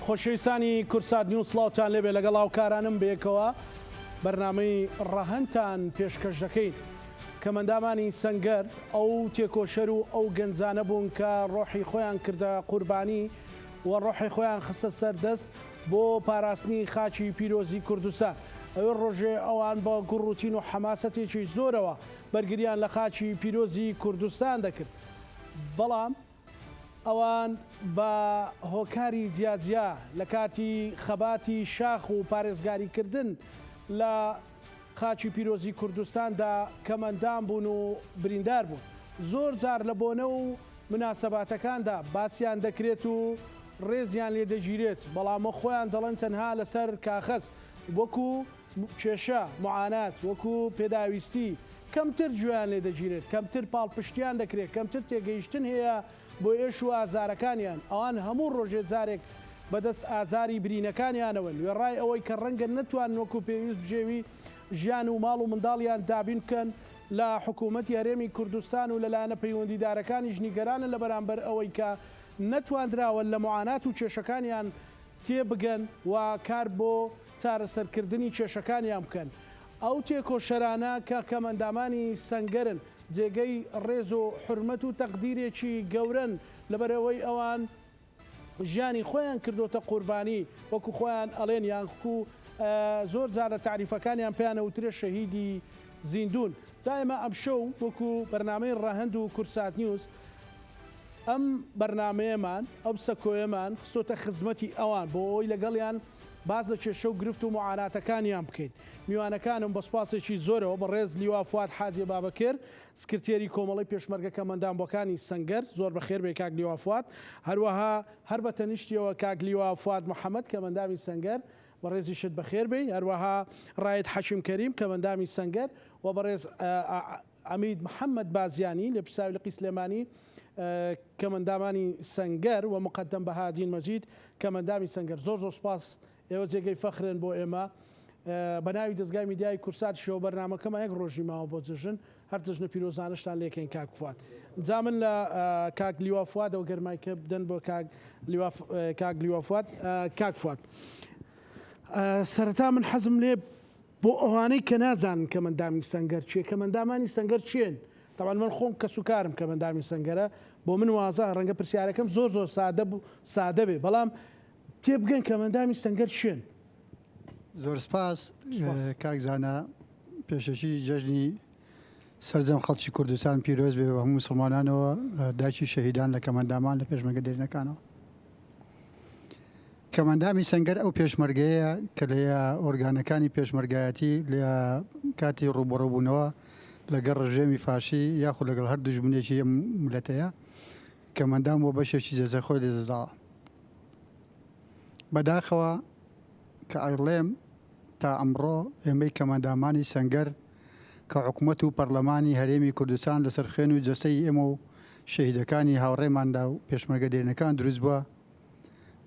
خۆشەویستانی کوردسات نیوز سڵاوتان لێبێ لەگەڵ هاوکارانم بەیەکەوە بەرنامەی ڕەهەندتان پێشکەش دەکەین. کەمەندامانی سەنگەر ئەو تێکۆشەر و ئەو گەنجانە بوون کە ڕۆحی خۆیان کردە قوربانی و ڕۆحی خۆیان خستە سەر دەست بۆ پاراستنی خاکی پیرۆزی کوردستان. ئەوێ ڕۆژێ ئەوان بە گوڕوتین و حەماسەتێکی زۆرەوە بەرگریان لە خاکی پیرۆزی کوردستان دەکرد. بەڵام ئەوان بە هۆکاری جیاجیا لە کاتی خەباتی شاخ و پارێزگاریکردن لە خاکی پیرۆزی کوردستاندا کەمئەندام بوون و بریندار بوون. زۆر جار لە بۆنە و مناسەباتەکاندا باسیان دەکرێت و ڕێزیان لێ دەگیرێت، بەڵام وەک خۆیان دەڵێن تەنها لەسەر کاخەز وەکو کێشە، معانات، وەکو پێداویستی کەمتر گوێیان لێ دەگیرێت، کەمتر پاڵپشتیان دەکرێت، کەمتر تێگەیشتن هەیە بۆ ئێش و ئازارەکانیان، ئەوان هەموو ڕۆژێ جارێک بەدەست ئازاری برینەکانیانەوەن، وێڕای ئەوەی کە ڕەنگە نەتوانن وەکو پێویست بژێوی ژیان و ماڵ و منداڵیان دابین بکەن، لە حکوومەتی هەرێمی کوردستان و لە لایەنە پەیوەندیدارەکانیش نیگەرانن لە بەرامبەر ئەوەی کە نەتواندراوە لە معانات و کێشەکانیان تێبگەن و کار بۆ چارەسەرکردنی کێشەکانیان بکەن. ئەو تێکۆشەرانە کە کەمئەندامانی سەنگەرن جێگەی ڕێز و حورمەت و تەقدیرێکی گەورەن لەبەرئەوەی ئەوان ژیانی خۆیان کردۆتە قوربانی وەکو خۆیان ئەڵێن یانخو زۆر جار لە تاریفەکانیان پێیان ئەوترێ شەهیدی زیندوون. جا ئێمە ئەمشەو وەکو بەرنامەی ڕەهەند و کوردسات نیوز ئەم بەرنامەیەمان ئەو سەکۆیەمان خستۆتە خزمەتی ئەوان بۆ ئەوەی لەگەڵیان باس لە کێشە و گرفت و موعاناتەکانیان بکەین. میوانەکانم بە سوپاسێکی زۆرەوە بەڕێز لیوا فواد حاجی بابەکر، سکرتێری کۆمەڵەی پێشمەرگە کەمئەندامبووەکانی سەنگەر، زۆر بەخێر بێی کاک لیوا فواد. هەروەها هەر بە تەنیشتیەوە کاک لیوا فواد محەمەد کەمئەندامی سەنگەر، بەڕێزیشت بەخێر بێی. هەروەها ڕائید حەکیم کەریم کەمئەندامی سەنگەر و بەڕێز عەمید محەمەد بازیانی لێپرسراوی لقی سلێمانی کەمئەندامانی سەنگەر و موقەدەم بەهادین مەجید کەمئەندامی سەنگەر. زۆر زۆر سوپاس ئێوە جێگەی فەخرن بۆ ئێمە. بە ناوی دەزگای میدیایی کورساتیشەوە بەرنامەکەمان یەک ڕۆژی ماوە بۆ جەژن، هەر جەژنە پیرۆزانەشتان لێکەین کاک فواد. جا من لە کاک لیوا فوادەوە گەر مایکە بدەن بۆ کاک لیوا کاک لیوا فواد. کاک فواد سەرەتا من حەزم لێ بۆ ئەوانەی کە نازانن کەمەندامی سەنگەر چیە، کەمەندامانی سەنگەر کێن؟ تەبعەن من خۆم کەسوکارم کەمەندامی سەنگەرە، بۆ من وازە، ڕەنگە پرسیارەکەم زۆر زۆر سادە سادە بێ، بەڵام تێبگەن کەمەندامی سەنگەر کێن؟ زۆر سپاس کاک زانا، پێشەکی جەژنی سەرجەم خەڵکی کوردستان پیرۆز بێ بە هەموو مسلمانانەوە، داکی شەهیدان لە کەمەندامان لە پێشمەرگە دێرینەکانەوە. کەمئەندامی سەنگەر ئەو پێشمەرگەیە کە لە ئۆرگانەکانی پێشمەرگایەتی لە کاتی ڕووبەڕووبوونەوە لەگەڵ ڕژێمی فاشی یاخود لەگەڵ هەر دوژمنێکی ئەم میللەتەیە کەمئەندام بۆ بەشێکی جەستەی خۆی لەدەستداوە. بەداخەوە کە ئەڵێم تا ئەمڕۆ ئێمەی کەمئەندامانی سەنگەر کە حکومەت و پەرلەمانی هەرێمی کوردستان لەسەر خوێن و جەستەی ئێمە و شەهیدەکانی هاوڕێماندا و پێشمەرگە دێرینەکان دروست بووە،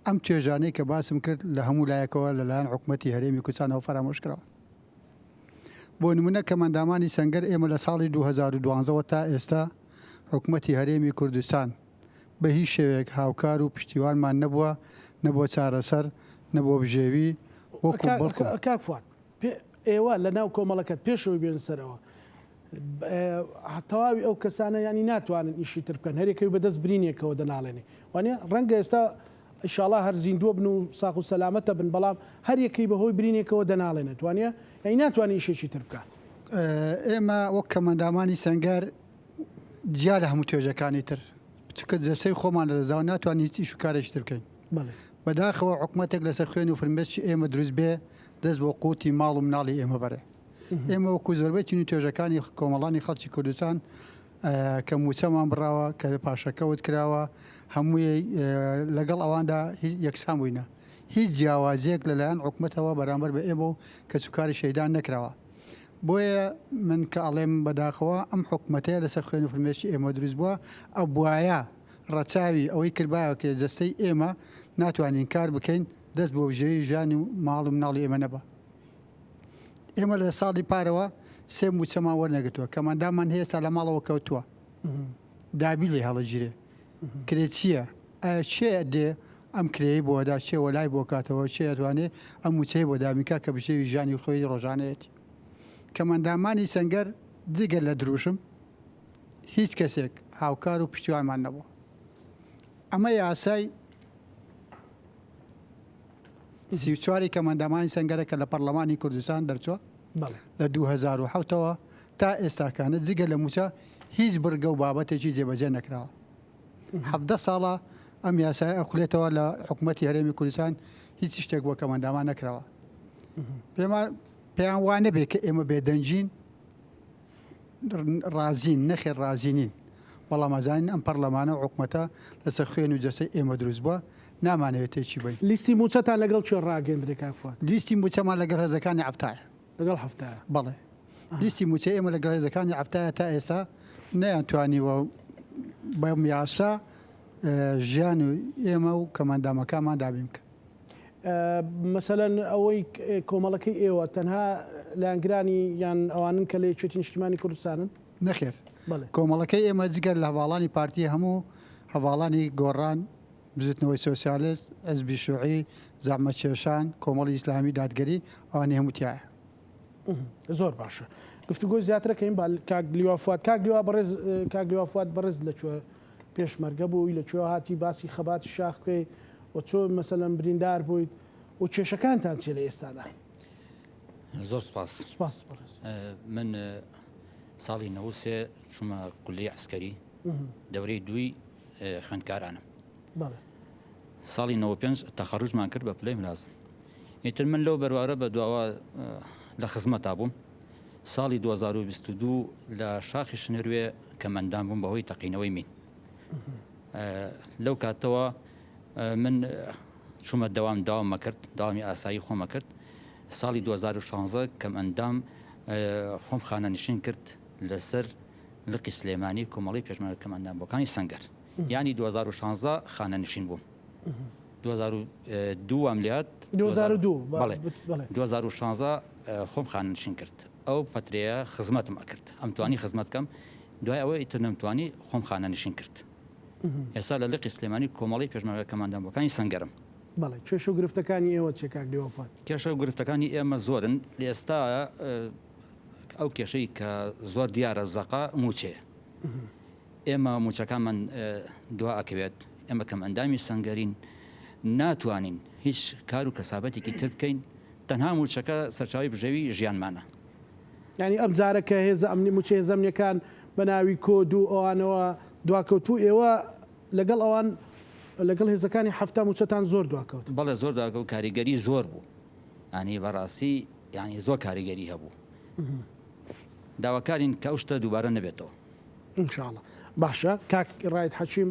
ئەم توێژانەی کە باسم کرد لە هەموو لایەکەوە لەلایەن حکومەتی هەرێمی کوردستانەوە فەرامۆش کراون. بۆ نمونە کەمئەندامانی سەنگەر ئێمە لە ساڵی 2012 وە تا ئێستا حکومەتی هەرێمی کوردستان بە هیچ شێوەیەک هاوکار و پشتیوانمان نەبووە نە بۆ چارەسەر نە بۆ بژێوی وەکو بەڵکو کاک فواد ئێوە لە ناو کۆمەڵەکەت پێشەوەی بێن سەرەوە تەواوی ئەو کەسانە ینی ناتوانن ئیشی تر بکەن هەرێکەوی بەدەست برینێکەوە دەناڵێنێ وانە ڕەنگە ئێستا ئیشاڵا هەر زیندووە بن و ساخ و سەلامەتە بن بەڵام هەر یەکەی بەهۆی برینێکەوە دەناڵێنێت وانە یعنی ناتوانێت ئیشێکی تر بکات. ئێمە وەک کەمەندامانی سەنگەر جیا لە هەموو توێژەکانی تر چونکە جەستەی خۆمان لەدەستداوە ناتوانین هیچ ئیش و کارێکی تر بکەین. بەداخەوە حکومەتێک لەسەر خوێن و فرمێسکی ئێمە دروست بێ دەست بۆ قوتی ماڵ و مناڵی ئێمە بەرێ. ئێمە وەکو زۆربەی چین و توێژەکانی کۆمەڵانی خەڵکی کوردستان کە مووچەمان بڕاوە، کە پاشەکەوت کراوە، هەمووی لەگەڵ ئەواندا یەکسان بووینە. هیچ جیاوازییەک لەلایەن حکومەتەوە بەرامبەر بە ئێمە و کەسوکاری شەهیدان نەکراوە. بۆیە من کە ئەڵێم بەداخەوە ئەم حکومەتەیە لەسەر خوێن و فرمێسکی ئێمە دروست بووە، ئەبوایە ڕەچاوی ئەوەی کردبایە کە جەستەی ئێمە ناتوانین کار بکەین، دەست بۆ بژێوی ژیانی و ماڵ و مناڵی ئێمە نەبا. ئێمە لە ساڵی پارەوە سێ مووچەمان وەرنەگرتووە، کەمئەنداممان هەیە ئێستا لە ماڵەوە کەوتووە، دابی لێ هەڵەگیرێ، کرێچییە، ئایا کێ دێ؟ ئەم کرێی بۆ ئەدا، کێ وەلای بۆ کاتەوە، کێ ئەتوانێ ئەم مووچەی بۆ دابین کا کە بژێوی ژیانی خۆی ڕۆژانەیەتی. کەمئەندامانی سەنگەر جگە لە دروشم هیچ کەسێک هاوکار و پشتیوانمان نەبووە. ئەمە یاسای 34 ی کەمئەندامانی سەنگەرە کە لە پەرلەمانی کوردستان دەرچووە لە 2007 ەوە تا ئێستاکانە جگە لە مووچە هیچ بڕگە و بابەتێکی جێبەجێ نەکراوە. 17 ساڵە ئەم یاسایە ئەخولێتەوە لە حکوومەتی هەرێمی کوردستان هیچ شتێک بۆ کەمئەندامان نەکراوە. پێمان پێیان وا نەبێ کە ئێمە بێدەنگین ڕازین نەخێر ڕازی نین بەڵام ئەزانین ئەم پەرلەمانە و حکومەتە لەسەر خوێن و جەسەی ئێمە دروست بووە نامانەوێت تێکی بەین. لیستی مووچەتان لەگەڵ کوێ ڕاگەندرێ کاک فواد؟ لیستی مووچەمان لەگەڵ هێزەکانی حەفتایە. لەگەڵ حەفتایە؟ بەڵێ لیستی مووچەی ئێمە لەگەڵ هێزەکانی حەفتایە تا ئێستا نەیانتوانیوە بەم یاسا ژیان و ئێمە و کەمئەندامەکانمان دابین بکەن. مەسەلەن ئەوەی کۆمەڵەکەی ئێوە تەنها لایەنگرانی یان ئەوانن کە لە یەکێتی نیشتیمانی کوردستانن؟ نەخێر کۆمەڵەکەی ئێمە جگەر لە هەواڵانی پارتی هەموو هەواڵانی گۆڕان بزوتنەوەی سۆسیالست حزبی شوعی زەحمەتکێشان کۆمەڵی ئیسلامی دادگەری ئەوانی هەموو تایە. زۆر باشە گفتوگۆی زیاترەکەین با کاک لیوا فواد کاک لیوا بەڕێز کاک لیوا فواد بەڕێز لە کوێ پێشمەرگە بووی لە کوێ هاتی باسی خەباتی شاخ بکەی و چۆن مەسەلەن بریندار بوویت و کێشەکانتان چیە لە ئێستادا؟ زۆر سپاس. سپاس بەڕێز. من ساڵی 93 چوومە کولیەی عەسکەری دەورەی دووی خوێندکارانم. ساڵی 95 تەخەروجمان کرد بە پلەی ملازم. ئیتر من لەو بەروارە بە دواوە لە خزمەتا بووم. ساڵی 2022 لە شاخی شنروێ کەمئەندام بووم بەهۆی تەقینەوەی مین. لەو کاتەوە من چوومە دەوام داوامە کرد داوامی ئاسایی خۆمە کرد ساڵی 2016 کەم ئەندام خۆم خانەنشین کرد لەسەر لقی سلێمانی کۆمەڵی پێشمەرگە کەم ئەندام بۆکانی سەنگەر یانی 2016 خانەنشین بووم 2002 وام لات 2002 بەڵێ 2016 خۆم خانەنشین کرد ئەو فترەیە خزمەتم ئەکرد ئەم توانی خزمەت کەم دوای ئەوە ئیتر نەمتوانی خۆم خانەنشین کرد ئێستا لە لقی سلێمانی کۆمەڵەی پێشمەرگە کەمئەندامبووەکانی سەنگەرم. بەڵێ کێشە و گرفتەکانی ئێوە چیە کاک لیوەفات؟ کێشە و گرفتەکانی ئێمە زۆرن، لە ئێستا ئەو کێشەی کە زۆر دیارە زەقە مووچەیە. ئێمە مووچەکانمان دوا ئەکەوێت، ئێمە کەمئەندامی سەنگەرین، ناتوانین هیچ کار و کەسابەتێکی تر بکەین، تەنها مووچەکە سەرچاوەی بژێوی ژیانمانە. یانی ئەم جارە کە هێزە ئەمنی موچە هێزە ئەمنیەکان بە ناوی کۆد و ئەوانەوە دواکەوتبوو ئێوە لەگەڵ ئەوان لەگەڵ هێزەکانی 70 موچەتان زۆر دواکەوت. بەڵێ زۆر دواکەوت کاریگەری زۆر بوو یانی بەڕاستی یانی زۆر کاریگەری هەبوو داواکارین کە ئەو شتە دووبارە نەبێتەوە. ان شاء اللە باشە کاک ڕائید حەکیم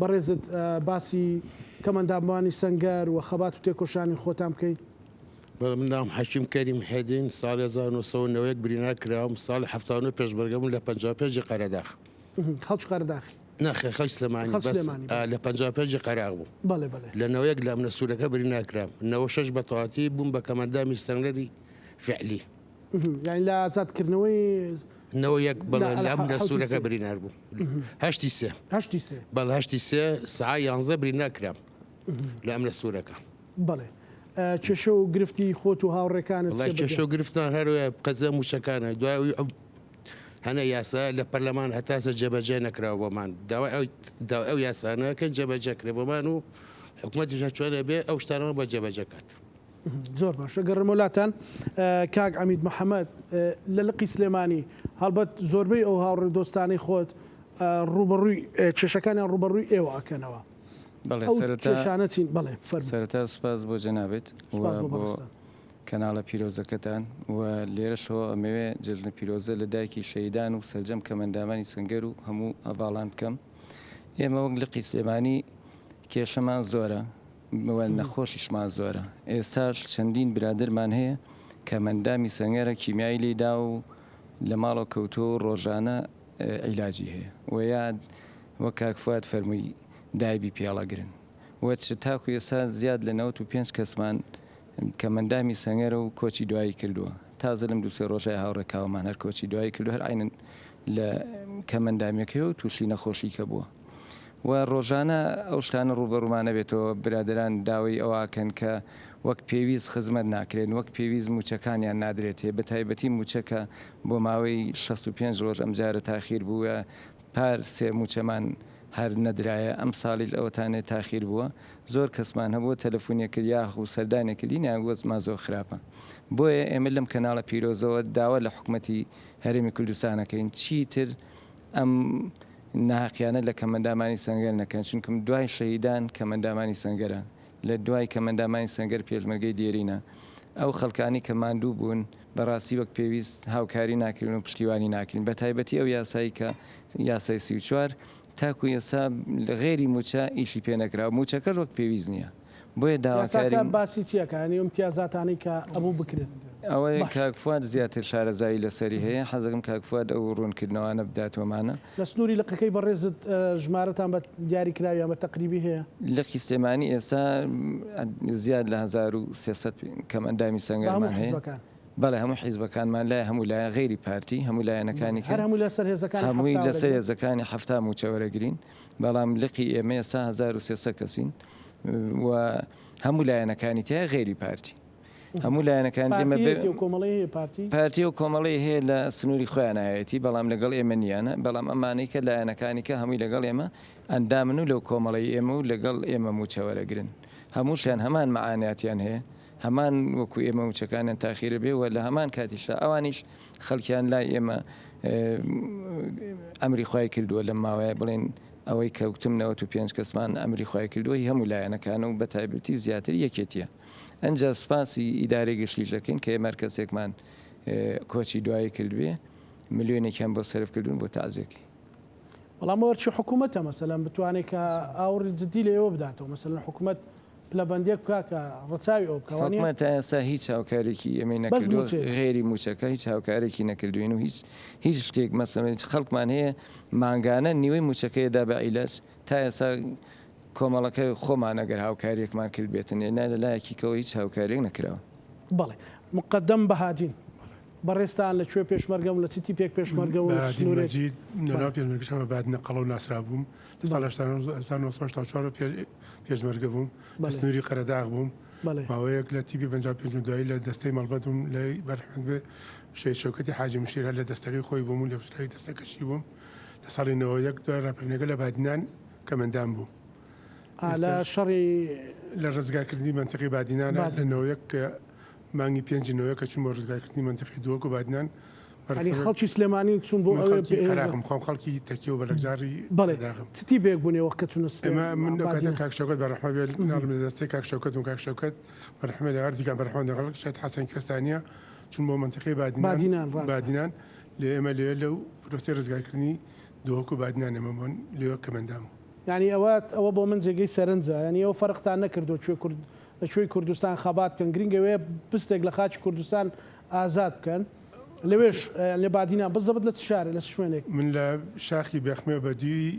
بەڕێزت باسی کەمئەندامانی سەنگەر و خەبات و تێکۆشانی خۆتان بکەی. بەڵێ من ناوم حەکیم کەریم محێدین ساڵی 1991 برینا کراوم ساڵی 79 پێشمەرگە بووم لە 55 قەرەداخ. خەڵکی قەرەداخی؟ نەخێر خەڵکی سلێمانی خەڵکی بەس سلێمانی بەڵێ. لە 55 قەراغ بووم. بەڵێ بەڵێ. لە 91 لە ئەمنە سوورەکە برینا کرام 96 بە تەواتی بووم بە کەمئەندامی سەنگەری فعلی. یانی لە ئازادکردنەوەی 91 بەڵێ لە ئەمنە سوورەکە برینار بووم. هەشتی سێ. هەشتی سێ. بەڵێ هەشتی سێ سەعات یانزە برینا کرام لە ئەمنە سوورەکە. بەڵێ کێشە و گرفتی خۆت و هاوڕێکانت وەڵای کێشە و گرفتان هەر قەزە مووچەکانە دوای ئەوی ئەو هەنە یاسا لە پەرلەمان هەتاسە جێبەجێ نەکراوە بۆمان داوای ئەو داوای ئەو یاسانەکەن جێبەجێ کرێ بۆمان و حکوومەتیش هەرچۆنێ بێ ئەو شتانەمان بۆ جێبەجێ کات. زۆر باشە گەڕمەوە لاتان کاک عەمید محەمەد لە لقی سلێمانی هەڵبەت زۆربەی ئەو هاوڕێ و دۆستانەی خۆت ڕووبەڕووی کێشەکانیان ڕووبەڕووی ئێوە ئەکەنەوە. بەڵێ ئەو سەرەتا کێشانە چین؟ بەڵێ فەرموو. سەرەتا سوپاس بۆ جەنابت و سوپاس بۆ بۆ بەڕێزتان. کەناڵە پیرۆزەکەتان و لێرەشەوە ئەمەوێ جەژنە پیرۆزە لە دایکی شەهیدان و سەرجەم کەمئەندامانی سەنگەر و هەموو هەڤاڵان بکەم. ئێمە وەک لقی سلێمانی کێشەمان زۆرە و نەخۆشیشمان زۆرە. ئێستاش چەندین برادەرمان هەیە کەمئەندامی سەنگەرە کیمیایی لێی داوە و لە ماڵەوە کەوتووە و ڕۆژانە عیلاجی هەیە و یا وەک کاک فواد فەرمووی دایبی پێڵەگرن و چ تاکو ئێستا زیاد لە 95 کەسمان کەمەندامی سەنگەرە و کۆچی دوایی کردووە تازە لەم دوو سێ ڕۆژای هاوڕێ کاوەمان هەر کۆچی دوایی کردو هەر عینەن لە کەمەندامیەکەی و تووشی نەخۆشی کە بووە. و ڕۆژانە ئەو شتانە ڕووبەڕوومان نەبێتەوە، برادەران داوای ئەوە ئەکەن کە وەک پێویست خزمەت ناکرێن، وەک پێویست مووچەکانیان نادرێتێ، بە تایبەتی مووچە کە بۆ ماوەی 65 ڕۆژ ئەمجارە تاخیر بوو و پار سێ مووچەمان هەر نەدرایە، ئەمساڵیش ئەوەتانێ تاخیر بووە، زۆر کەسمان هەبووە تەلەفونێ کرد یاخو سەردانێ کردین یان وەزمان زۆر خراپە. بۆیە ئێمە لەم کەناڵە پیرۆزەوە داوا لە حکومەتی هەرێمی کوردستان ئەکەین چیتر ئەم ناهەقیانە لە کەمئەندامانی سەنگەر نەکەن، چونکم دوای شەهیدان کەمئەندامانی سەنگەرە، لە دوای کەمئەندامانی سەنگەر پێشمەرگەی دێرینە، ئەو خەڵکانەی کە ماندوو بوون بەڕاستی وەک پێویست هاوکاری ناکرێن و پشتیوانی ناکرین، بەتایبەتی ئەو یاسای کە یاسای 34 تاکو ئێستا غەیری مووچە ئیشی پێ نەکراوە، مووچەکەش وەک پێویست نییە. بۆیە داواکارین. یاساکە باسی چی ئەکا یانی ئەو ئیمتیازاتانەی کە ئەبوو بکرێت؟ ئەوەی کاک فواد زیاتر شارەزایی لەسەری هەیە حەزەکەم کاک فواد ئەو ڕوونکردنەوانە بداتەوەمانە. لە سنووری لقەکەی بەڕێزت ژمارەتان بە دیاری کراو یان بە تەقریبی هەیە؟ لقی سلێمانی ئێستا زیاد لە 1300 کەمئەندامی سەنگەرمان هەیە. بە هەموو حیزبەکان؟ بەڵێ هەموو حیزبەکانمان لای هەموو لایەن غەیری پارتی هەموو لایەنەکانی کە هەر هەمووی لەسەر هێزەکانی هەمووی حەفتا لەسەر وەرەگرن؟ هێزەکانی 70 مووچە وەرەگرین. بەڵام لقی ئێمە ئێستا 1300 کەسین و هەموو لایەنەکانی تیا غەیری پارتی هەموو لایەنەکان ئێمە پارتی پارتی و کۆمەڵی هەیە لە سنووری خۆیانایەتی بەڵام لەگەڵ ئێمە نییانە بەڵام ئەمانەی کە لایەنەکانی کە هەمووی لەگەڵ ئێمە ئەندامن و لەو کۆمەڵی ئێمە و لەگەڵ ئێمە مووچە وەرەگرن هەمووشیان هەمان مەعاناتیان هەیە هەمان وەکو ئێمە مووچەکانیان تاخیرە بێ و لە هەمان کاتیشدا ئەوانیش خەڵکیان لای ئێمە ئەمری خوای کردووە لەم ماوەیە بڵێن ئەوەی کە وتم 95 کەسمان ئەمری خوای کردووە هی هەموو لایەنەکانە و بە تایبەتی زیاتر یەکێتیە ئەنجا سوپاسی ئیدارەی گشتیش دەکەین کە ئێمە هەر کەسێکمان کۆچی دوایی کردبێ ملیۆنێکیان بۆ سەرف کردوون بۆ تەعزیەکەی. بەڵام ئەوەرچی حکوومەتە مەسەلەن بتوانێت کە ئاوڕی جدی لە ئێوە بداتەوە مەسەلەن حکوومەت پلەبەندیەک بکا کە ڕەچاوی ئەوە بکا وانیە؟ حکومەت تا ئێستا هیچ هاوکارێکی ئێمەی بەس نەکردووە مووچەیە. غەیری مووچەکە هیچ هاوکارێکی نەکردووین و هیچ هیچ شتێک مەسەلەن خەڵکمان هەیە مانگانە نیوەی مووچەکەی دا بە عیلاج تا ئێستا کۆمەڵەکە خۆمان ئەگەر هاوکاریەکمان کردبێتن نا لە لایەکی کەوە هیچ هاوکاریەک نەکراوە. بەڵێ مقەدەم بەهادین بەڕێزتان لە کوێ پێشمەرگەم و لە چ تیپێک پێشمەرگە و بەهادین سنوورێک؟ مەجید لە بەڵێ. ناو پێشمەرگەشا بە بەهادینە قەڵەو ناسرابووم لە ساڵی 1984 ەوە پێشمەرگە بووم لە بەڵێ. سنووری قەرەداغ بووم بەڵێ. ماوەیەک لە تیپی 55 و دوایی لە دەستەی مەڵبەند بووم لای بەرحمەت بێ شەهید شەوکەتی حاجی مشیر هەر لە دەستەکەی خۆی بووم و لێپرسراوی دەستەکەشی بووم لە ساڵی 91 دوای ڕاپەرینەکە لە بادینان کەمەندام بووم ئا لە ئێستاش شەڕی لە ڕزگارکردنی مەنتیقەی بادینانە لە بادینان. 91 کە مانگی پێنجی 91 کە چووم بۆ ڕزگارکردنی مەنتیقەی دهۆک و بادینان یانی خەڵکی سلێمانی چوون بۆ من ئەوێ خەڵکی قەراغم خۆم خەڵکی تەکیە و بەلەکجاڕی بەڵێ قەرەداغم. چ تیپێک بوون ئێوە کە چوونە سلێ ئێمە من ئەو کاتە بادینان؟ کاک شەوکەت بە ڕەحمەت بێ ناڵم لە دەستەی کاک شەوکەت بووم کاک شەوکەت بە ڕەحمەت لە هەردووکیان بە ڕەحمەت لەگەڵ شەهید حەسەن کوێستانییە چوون بۆ مەنتیقەی بادینان بادینان ڕاستە. بادینان لێ ئێمە لێ لەو پرۆسەی ڕزگارکردنی دهۆک و بادینان ئێمە بوون لێ کەمەندام بوو. یانی ئەوە ئەوە بۆ من جێگەی سەرنجە یانی ئێوە فەرقتان نەکردووە کوێ کورد لە کوێی کوردستان خەبات بکەن گرنگ ئەوەیە بستێک لە خاکی کوردستان ئازاد بکەن لەوێش لە بادینان بزەبت لە چ شارێ لە چ شوێنێک؟ من لە شاخی بێخمێ بە دووی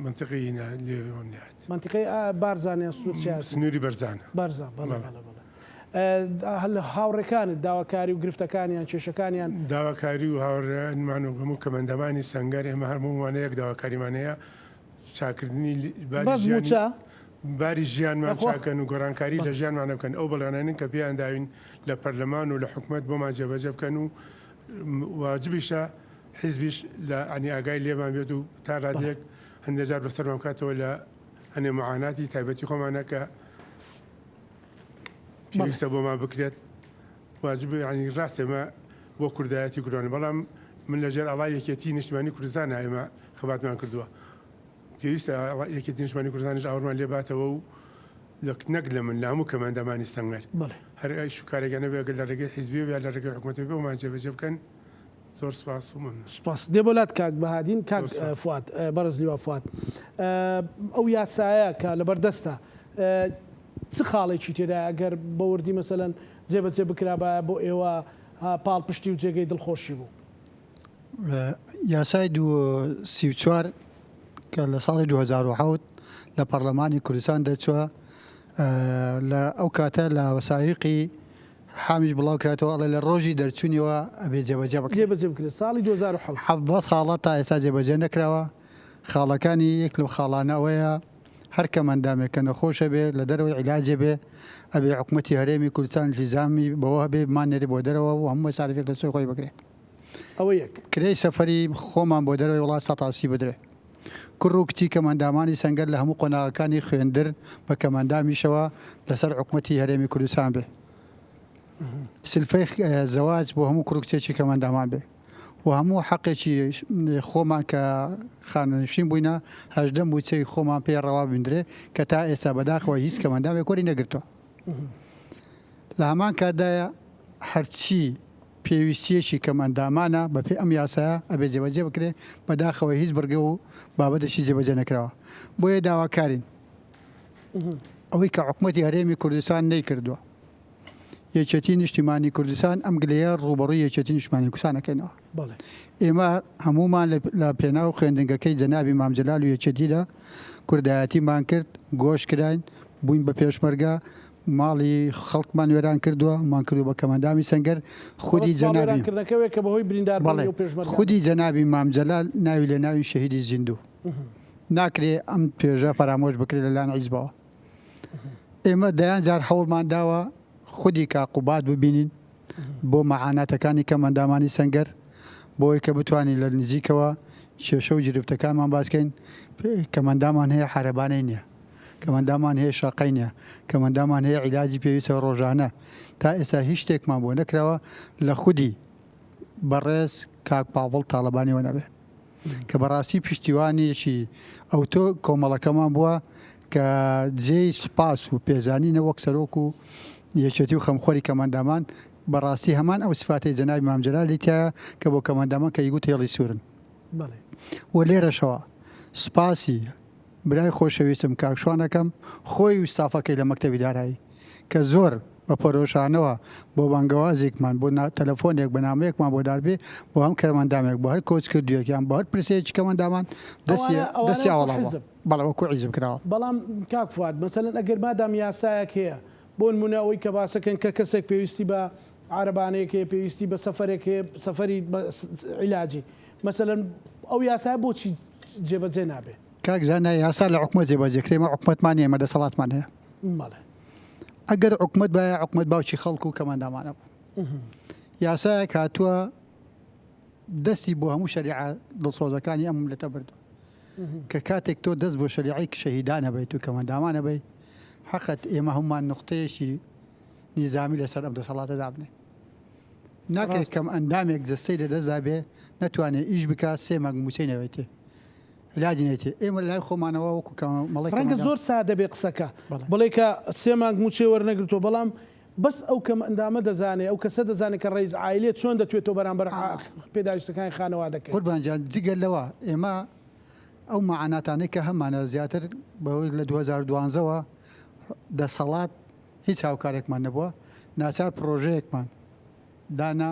مەنتیقەی هینا لێوەم لێهات. مەنتیقەی بارزان یان سنوور چیاسی؟ سنووری بەرزانە. بەرزان بەڵێ بەڵێ بەڵێ. هاوڕێکانت داواکاری و گرفتەکانیان کێشەکانیان؟ داواکاری و هاوڕێیانمان و هەموو کەمەندەمانی سەنگەر ئێمە هەموومان یەک داواکاریمان هەیە چاکردنی باری بەس ژیانی مووچە؟ باری ژیانمان بەخوا چاکەن و گۆڕانکاری لە ژیانمانە بکەن، ئەو بەڵێنانەی کە پێیان داوین لە پەرلەمان و لە حکومەت بۆمان جێبەجێ بکەن و واجبیشە حیزبیش لە عنی ئاگای لێمان بێت و تا رادەیەک هەندێ جار بەسەرمان بکاتەوە لە هەنێ معاناتی تایبەتی خۆمانە کە پێویستە بۆمان بکرێت واجب ینی ڕاست ئێمە بۆ کوردایەتی کوردان بەڵام من لەژێر ئاڵای یەکێتی نیشتمانی کوردستان ئێمە خەباتمان کردووە پێویستە یەکێتی نیشتمانی کوردستانیش ئاوڕمان لێ باتەوە و لە نەک لە من لە هەموو کەمئەندامانی سەنگەر هەر ئیش و کارێکیان هەبێ ئەگەر لە ڕێگەی حیزبیەوە یا لە ڕێگەی حکومەتەوە بێ بۆمان جێبەجێ بکەن زۆر سوپاس و مەمنون. سوپاس دێ بۆ لات کاک بەهادین. کاک زۆر سوپاس. فواد بەڕێز لیوا فواد ئەو یاسایە کە لەبەر دەستە چ خاڵێکی تێدایە ئەگەر بە وردی مەسەلەن جێبەجێ بکرابایە بۆ ئێوە پاڵپشتی و جێگەی دڵخۆشی بوو؟ یاسای 34 کە لە ساڵی 2007 لە پەرلەمانی کوردستان دەرچووە لە ئەو کاتە لە وەسایقی حامیش بڵاو کراتەوە ئەڵێ لە ڕۆژی دەرچوونیەوە ئەبێ جێبەجێ بکرێت جێبەجێ بکرێت ساڵی 2007 17 ساڵە تا ئێستا جێبەجێ نەکراوە. خاڵەکانی یەک لەو خاڵانە ئەوەیە هەر کەمئەندامێک کە نەخۆشە بێ لە دەرەوەی عیلاجێ بێ ئەبێ حکومەتی هەرێمی کوردستان التیزامی بەوە هەبێ بماننێرێ بۆ دەرەوە و هەموو مەسارفێک لە سۆی خۆی بگرێ. ئەوە یەک. کرێی سەفەری خۆمان بۆ دەرەوەی وڵات سەتاسی بدرێ. کوڕ و کچی کەمئەندامانی سەنگەر لە هەموو قۆناغەکانی خوێندر بە کەمئەندامیشەوە لەسەر حکومەتی هەرێمی کوردستان بێ. سلفەی زەواج بۆ هەموو کوڕ و کچێکی کەمئەندامان بێ. و هەموو حەقێکی خۆمان کە خانەنشین بووینە 18 مووچەی خۆمان پێ ڕەوا ببیندرێ کە تا ئێستا بەداخەوە هیچ کەمئەندامێک وەری نەگرتووە. لە هەمان کاتدایە هەرچی پێویستییەکی کەمئەندامانە بەپێی ئەم یاسایە ئەبێ جێبەجێ بکرێ، بەداخەوە هیچ بڕگە و بابەتێکی جێبەجێ نەکراوە. بۆیە داواکارین ئەوەی کە حکومەتی هەرێمی کوردستان نەیکردووە، یەکێتی نیشتیمانی کوردستان ئەم گلەیە ڕووبەڕووی یەکێتی نیشتمانی کوردستان ئەکەینەوە. ئێمە هەموومان لە پێناو خوێندنگەکەی جەنابی مام جەلال و یەکێتیدا کوردایەتیمان کرد، گۆش کراین، بووین بە پێشمەرگە، ماڵی خەڵکمان وێران کردووە، مان کردووە بە کەمئەندامی سەنگەر، خودی جەنابی بەڵێ خودی جەنابی مام جەلال ناوی لێ ناوین شەهیدی زیندوو. ناکرێ ئەم توێژە فەرامۆش بکرێ لەلایەن حیزبەوە. ئێمە دەیان جار هەوڵمان داوە خودی کاک قوباد ببینین بۆ مەعاناتەکانی کەمئەندامانی سەنگەر بۆی کە بتوانین لە نزیکەوە کێشە و گرفتەکانمان باس کەین کەمئەندامان هەیە عەرەبانەی نییە کەمئەندامان هەیە شەقەی نییە کەمئەندامان هەیە عیلاجی پێویستە ڕۆژانە تا ئێستا هیچ شتێکمان بۆ نەکراوە لە خودی بەڕێز کاک پاڤڵ تاڵەبانیەوە نەبێ کە بەڕاستی پشتیوانێکی ئەوتۆ کۆمەڵەکەمان بووە کە جێی سوپاس و پێزانینە وەک سەرۆک و یەکێتی و خەمخۆری کەمئەندامان، بەڕاستی هەمان ئەو سفاتەی جەنابی مام جەلالی تیایە کە بۆ کەمئەندامان کە ئیگوت هێڵی سوورن. و لێرەشەوە سوپاسی برای خۆشەویستم کاک شوان ئەکەم خۆی و ستافەکەی لە مەکتەبی دارایی کە زۆر بە پەرۆشانەوە بۆ بانگەوازێکمان بۆ تەلەفۆنێک بە نامەیەکمان بۆ داربێ بۆ هەم کەمئەندامێک بۆ هەر کۆچکردوویەک یان بۆ هەر پرسەیەکی کەمئەندامان دەستی دەستی ئاوەڵا بووە. بەڵێ وەکو عیزب کراوە. بەڵام کاک فواد مەسەلەن ئەگەر مادام یاسایەک هەیە بۆ نمونە ئەوەی کە باسەکەن کە کەسێک پێویستی بە عارەبانەیەک هەیە پێویستی بە سەفەرێک هەیە سەفەری عیلاجی مەسەلەن ئەو یاسایە بۆچی جێبەجێ نابێ؟ کاک زانا یاسا لە حکومەت جێبەجێ کرێ ئێمە حکومەتمان نیە ئێمە دەسەڵاتمان هەیە. بەڵێ. ئەگەر حکومەت بایە حکومەت باوکی خەڵک و کەمئەندامانە بوو. یاسایەک هاتووە دەستی بۆ هەموو شەریعە دڵسۆزەکانی ئەم میللەتە بردووە. کە کاتێک تۆ دەست بۆ شەریعەی شەهیدان ئەبەیت و کەمەندامان ئەبەی حەقت ئێمە هەمومان نوقتەیەکی نیزامی لەسەر ئەم دەسەڵاتە دابنێ ناکرێت کەم ئەندامێک جەستەی لە دەستدا بێ نەتوانێت ئیش بکات سێ مانگ مووچەی نەوێتێ علاجی نێتێ ئێمە لای خۆمانەوە وەکو مەڵی ڕەنگە زۆر سادە بێ قسەکە بڵێ کە سێ مانگ مووچەی وەرنەگرتووە بەڵام بەس ئەو کەم ئەندامە دەزانێ ئەو کەسە دەزانێ کە ڕەئیس عایلەیە چۆن دەتوێتەوە بەرامبەر پێداویستەکانی خانەوادەکەی. قوربان گیان جگە لەوە ئێمە ئەو مەعاناتانەی کە هەمانە زیاتر بەهۆی لە 2012 وە دەسەڵات هیچ هاوکارێکمان نەبووە ناچار پڕۆژەیەکمان دانا،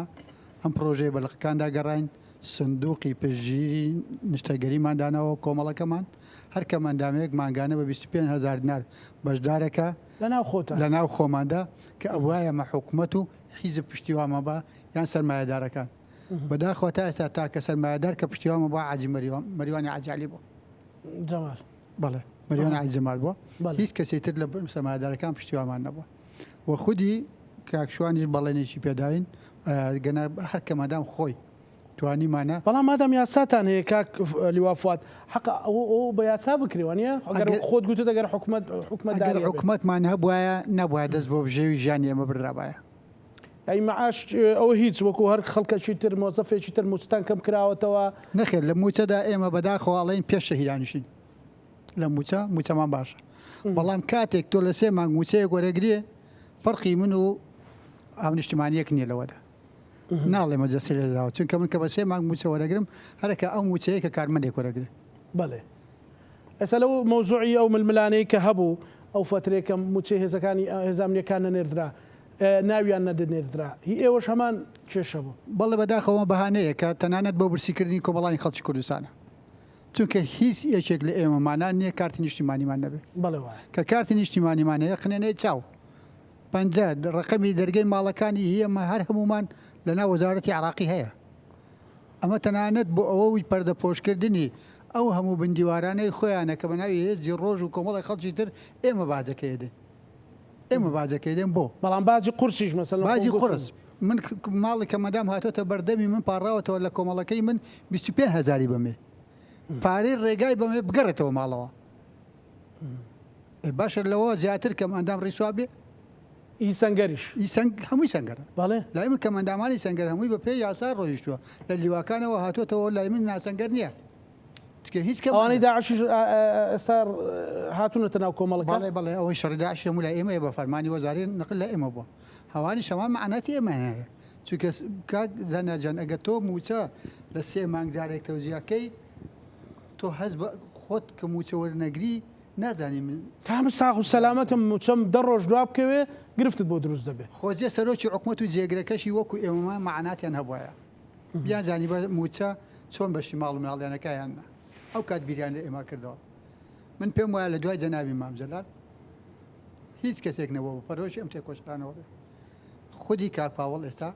ئەم پڕۆژەیە بە لقەکاندا گەڕاین، سندوقی پشتگیری نیشتەرگەریمان داناوە کۆمەڵەکەمان، هەر کەمئەندامێک مانگانە بە 25 هەزار دینار بەشدارەکە لەناو خۆتان؟ لەناو خۆماندا کە ئەبوایە ئەمە حکومەت و حیزب پشتیوانمان با یان سەرمایەدارەکان. بەداخەوە تا ئێستا تاکە سەرمایەدار کە پشتیوانمان بووە حاجی مەریوان مەریوانی حاجی عەلی بووە. جەمال. بەڵێ مەریوان حاجی جەمال بووە. هیچ کەسی تر لە سەرمایەدارەکان پشتیوانمان نەبووە. و خودی کاک شوانیش بەڵێنێکی پێداین گەنا هەر کە مادام خۆی توانیمانە. بەڵام مادام یاساتان هەیە کاک لیوا فواد حەقە ئەوە ئەوە بە یاسا بکرێ وانیە؟ ئەگەر خۆت گوتت ئەگەر حکومەت حکومەت ئەگەر حکومەتمان هەبوایە نەبوایە دەست بۆ بژێوی ژیانی ئێمە برابایە. ئەی معاش ئەوە هیچ وەکو هەر خەڵکەکی تر مۆزەفێکی تر موچەتان کەم کراوەتەوە؟ نەخێر لە موچەدا ئێمە بەداخەوە ئەڵێین پێش شەهیدانیشین. لە موچە موچەمان باشە بەڵام کاتێک تۆ لە سێ مانگ موچەیەک وەرەگرێ فەرقی من و هاونیشتمانیەک نییە لەوەدا ناڵێ مەجەسی لە داوە چونکە من کە بە سێ مانگ موچە وەرەگرم هەرەکە ئەو موچەیە کە کارمەندێک وەرەگرێ بەڵێ ئێستا لەو مەوزوعی ئەو ململانەی کە هەبوو ئەو فترێکە موچەی هێزەکانی هێزامنیەکان نەنێردرا ناویان نەدەنێردرا هی ئێوەش هەمان کێشە بوو. بەڵێ بەداخەوە بەهانەیە کە تەنانەت بۆ برسیکردنی کۆمەڵانی خەڵکی کوردستانە. چونکە هیچ یەکێک لە ئێمە مانان نییە کارتی نیشتیمانیمان نەبێ. بەڵێ وایە. کە کارتی نیشتیمانیمان هەیە قنێنەی چاو پەنجە ڕەقەمی دەرگەی ماڵەکانی هی ئێمە هەر هەموومان لە ناو وەزارەتی عراقی هەیە. ئەمە تەنانەت بۆ ئەوە و پەردەپۆشکردنی ئەو هەموو بندیوارانەی خۆیانە کە بە ناوی هێزی ڕۆژ و کۆمەڵێک خەڵکی تر ئێمە باجەکەی ئەدەین. ئێمە باجەکەی دێن بۆ؟ بەڵام باجی قورسیش مەسەلەن خۆم باجی گوتم. قورس من ماڵی کە مەدام هاتۆتە بەردەمی من پاڕاوەتەوە لە کۆمەڵەکەی من 25 هەزاری بەمێ پارەی ڕێگای بەمێ بگەڕێتەوە ماڵەوە ئێ باشە لەوە زیاتر کەم ئەندام ڕیسوا بێ ئی سەنگەریش ئی سەنگ هەمووی سەنگەرە بەڵێ لای من کەم ئەندامانی سەنگەر هەمووی بە پێی یاسا ڕۆیشتووە لە لیواکانەوە هاتۆتەوە لای من ناسەنگەر نییە چونکە هیچ کەم ئەوانەی داعشیش ئێستا هاتوونەتە ناو کۆمەڵەکە؟ بەڵێ بەڵێ ئەوەی شەڕی داعش هەموو لای ئێمەیە بە فەرمانی وەزاری نقل لای ئێمە بووە هەوانی شەمان مەعناتی ئێمەیان هەیە چونکە کاک زانا جان ئەگەر تۆ مووچە لە سێ مانگ جارێک تەوزیعەکەی تۆ هەست بە خۆت کە مووچە وەرنەگری نازانی من کام ساغ و سەلامەتم مووچەم دە ڕۆژ دوا بکەوێ گرفتت بۆ دروست دەبێ. خۆزیە سەرۆکی حکومەت و جێگرەکەشی وەکو ئێمەمان مەعاناتیان هەبوایە. بیانزانیبا مووچە چۆن بەشی ماڵ و مناڵیانەکایانە ئەو کات بیریان لە ئێمە کردەوە من پێم وایە لە دوای جەنابی مام جەلال هیچ کەسێک نەبووە بە پەرۆشی ئەم تێکۆشانەوە بێ خودی کاک پاوەڵ ئێستا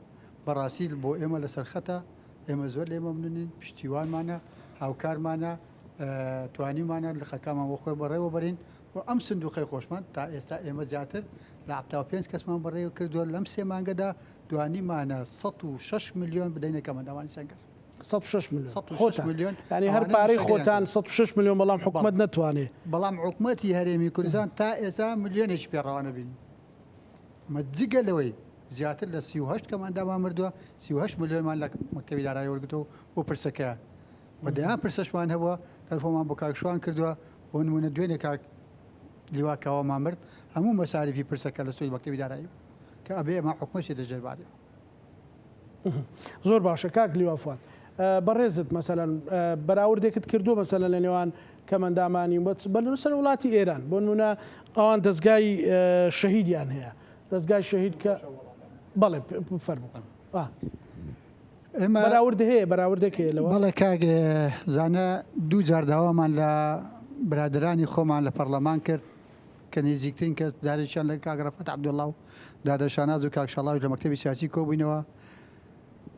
بەڕاستی بۆ ئێمە لەسەر خەتە ئێمە زۆر لێ مەمنونین پشتیوانمانە هاوکارمانە توانیمانە لقەکەمان بۆ خۆی بەڕێوە بەرین و ئەم سندوقەی خۆشمان تا ئێستا ئێمە زیاتر لە 75 کەسمان بەڕێوە کردووە لەم سێ مانگەدا توانیمانە 106 میلیۆن بدەینە کەمەندامانی سەنگەر. 106 میلیۆن 106 میلیۆن یعنی هەر پارەی خۆتان 106 میلیۆن بەڵام حکومەت نەتوانێ بەڵام حکومەتی هەرێمی کوردستان تا ئێستا ملیۆنێکی پێڕەوانە بین مە جگە لەوەی زیاتر لە 38 کەمئەندامان مردووە 38 ملیۆنمان لە مەکتەبی دارایی وەرگرتووە بۆ پرسەکەیان و دەیان پرسەشمان هەبووە تەلەفۆنمان بۆ کاک شوان کردووە بۆ نمونە دوێنێ کاک لیوا کاوەمان مرد هەموو مەساریفی پرسەکە لە ستۆی مەکتەبی دارایی بوو کە ئەبێ ئێمە حکومەت بچێتە ژێربارەوە. زۆر باشە کاک لیوا فواد بەڕێزت مەسەلەن بەراوردێکت کردووە مەسەلەن لە نێوان کەمەندامانی و بەسەر وڵاتی ئێران بۆ نمونە ئەوان دەستگای شەهیدیان هەیە دەستگای شەهید کە بەڵێ فەرموو ئێمە بەراورد هەیە بەراوردێک هەیە لەوە؟ بەڵێ کاک زانا دوو جار داوامان لە برادەرانی خۆمان لە پەڕلەمان کرد کە نێزیکترین کەس جارێکیان لە کاک ڕەفعەت عەبدوڵڵا و دادە شاناز و کاک شاڵاویش لە مەکتەبی سیاسی کۆبووینەوە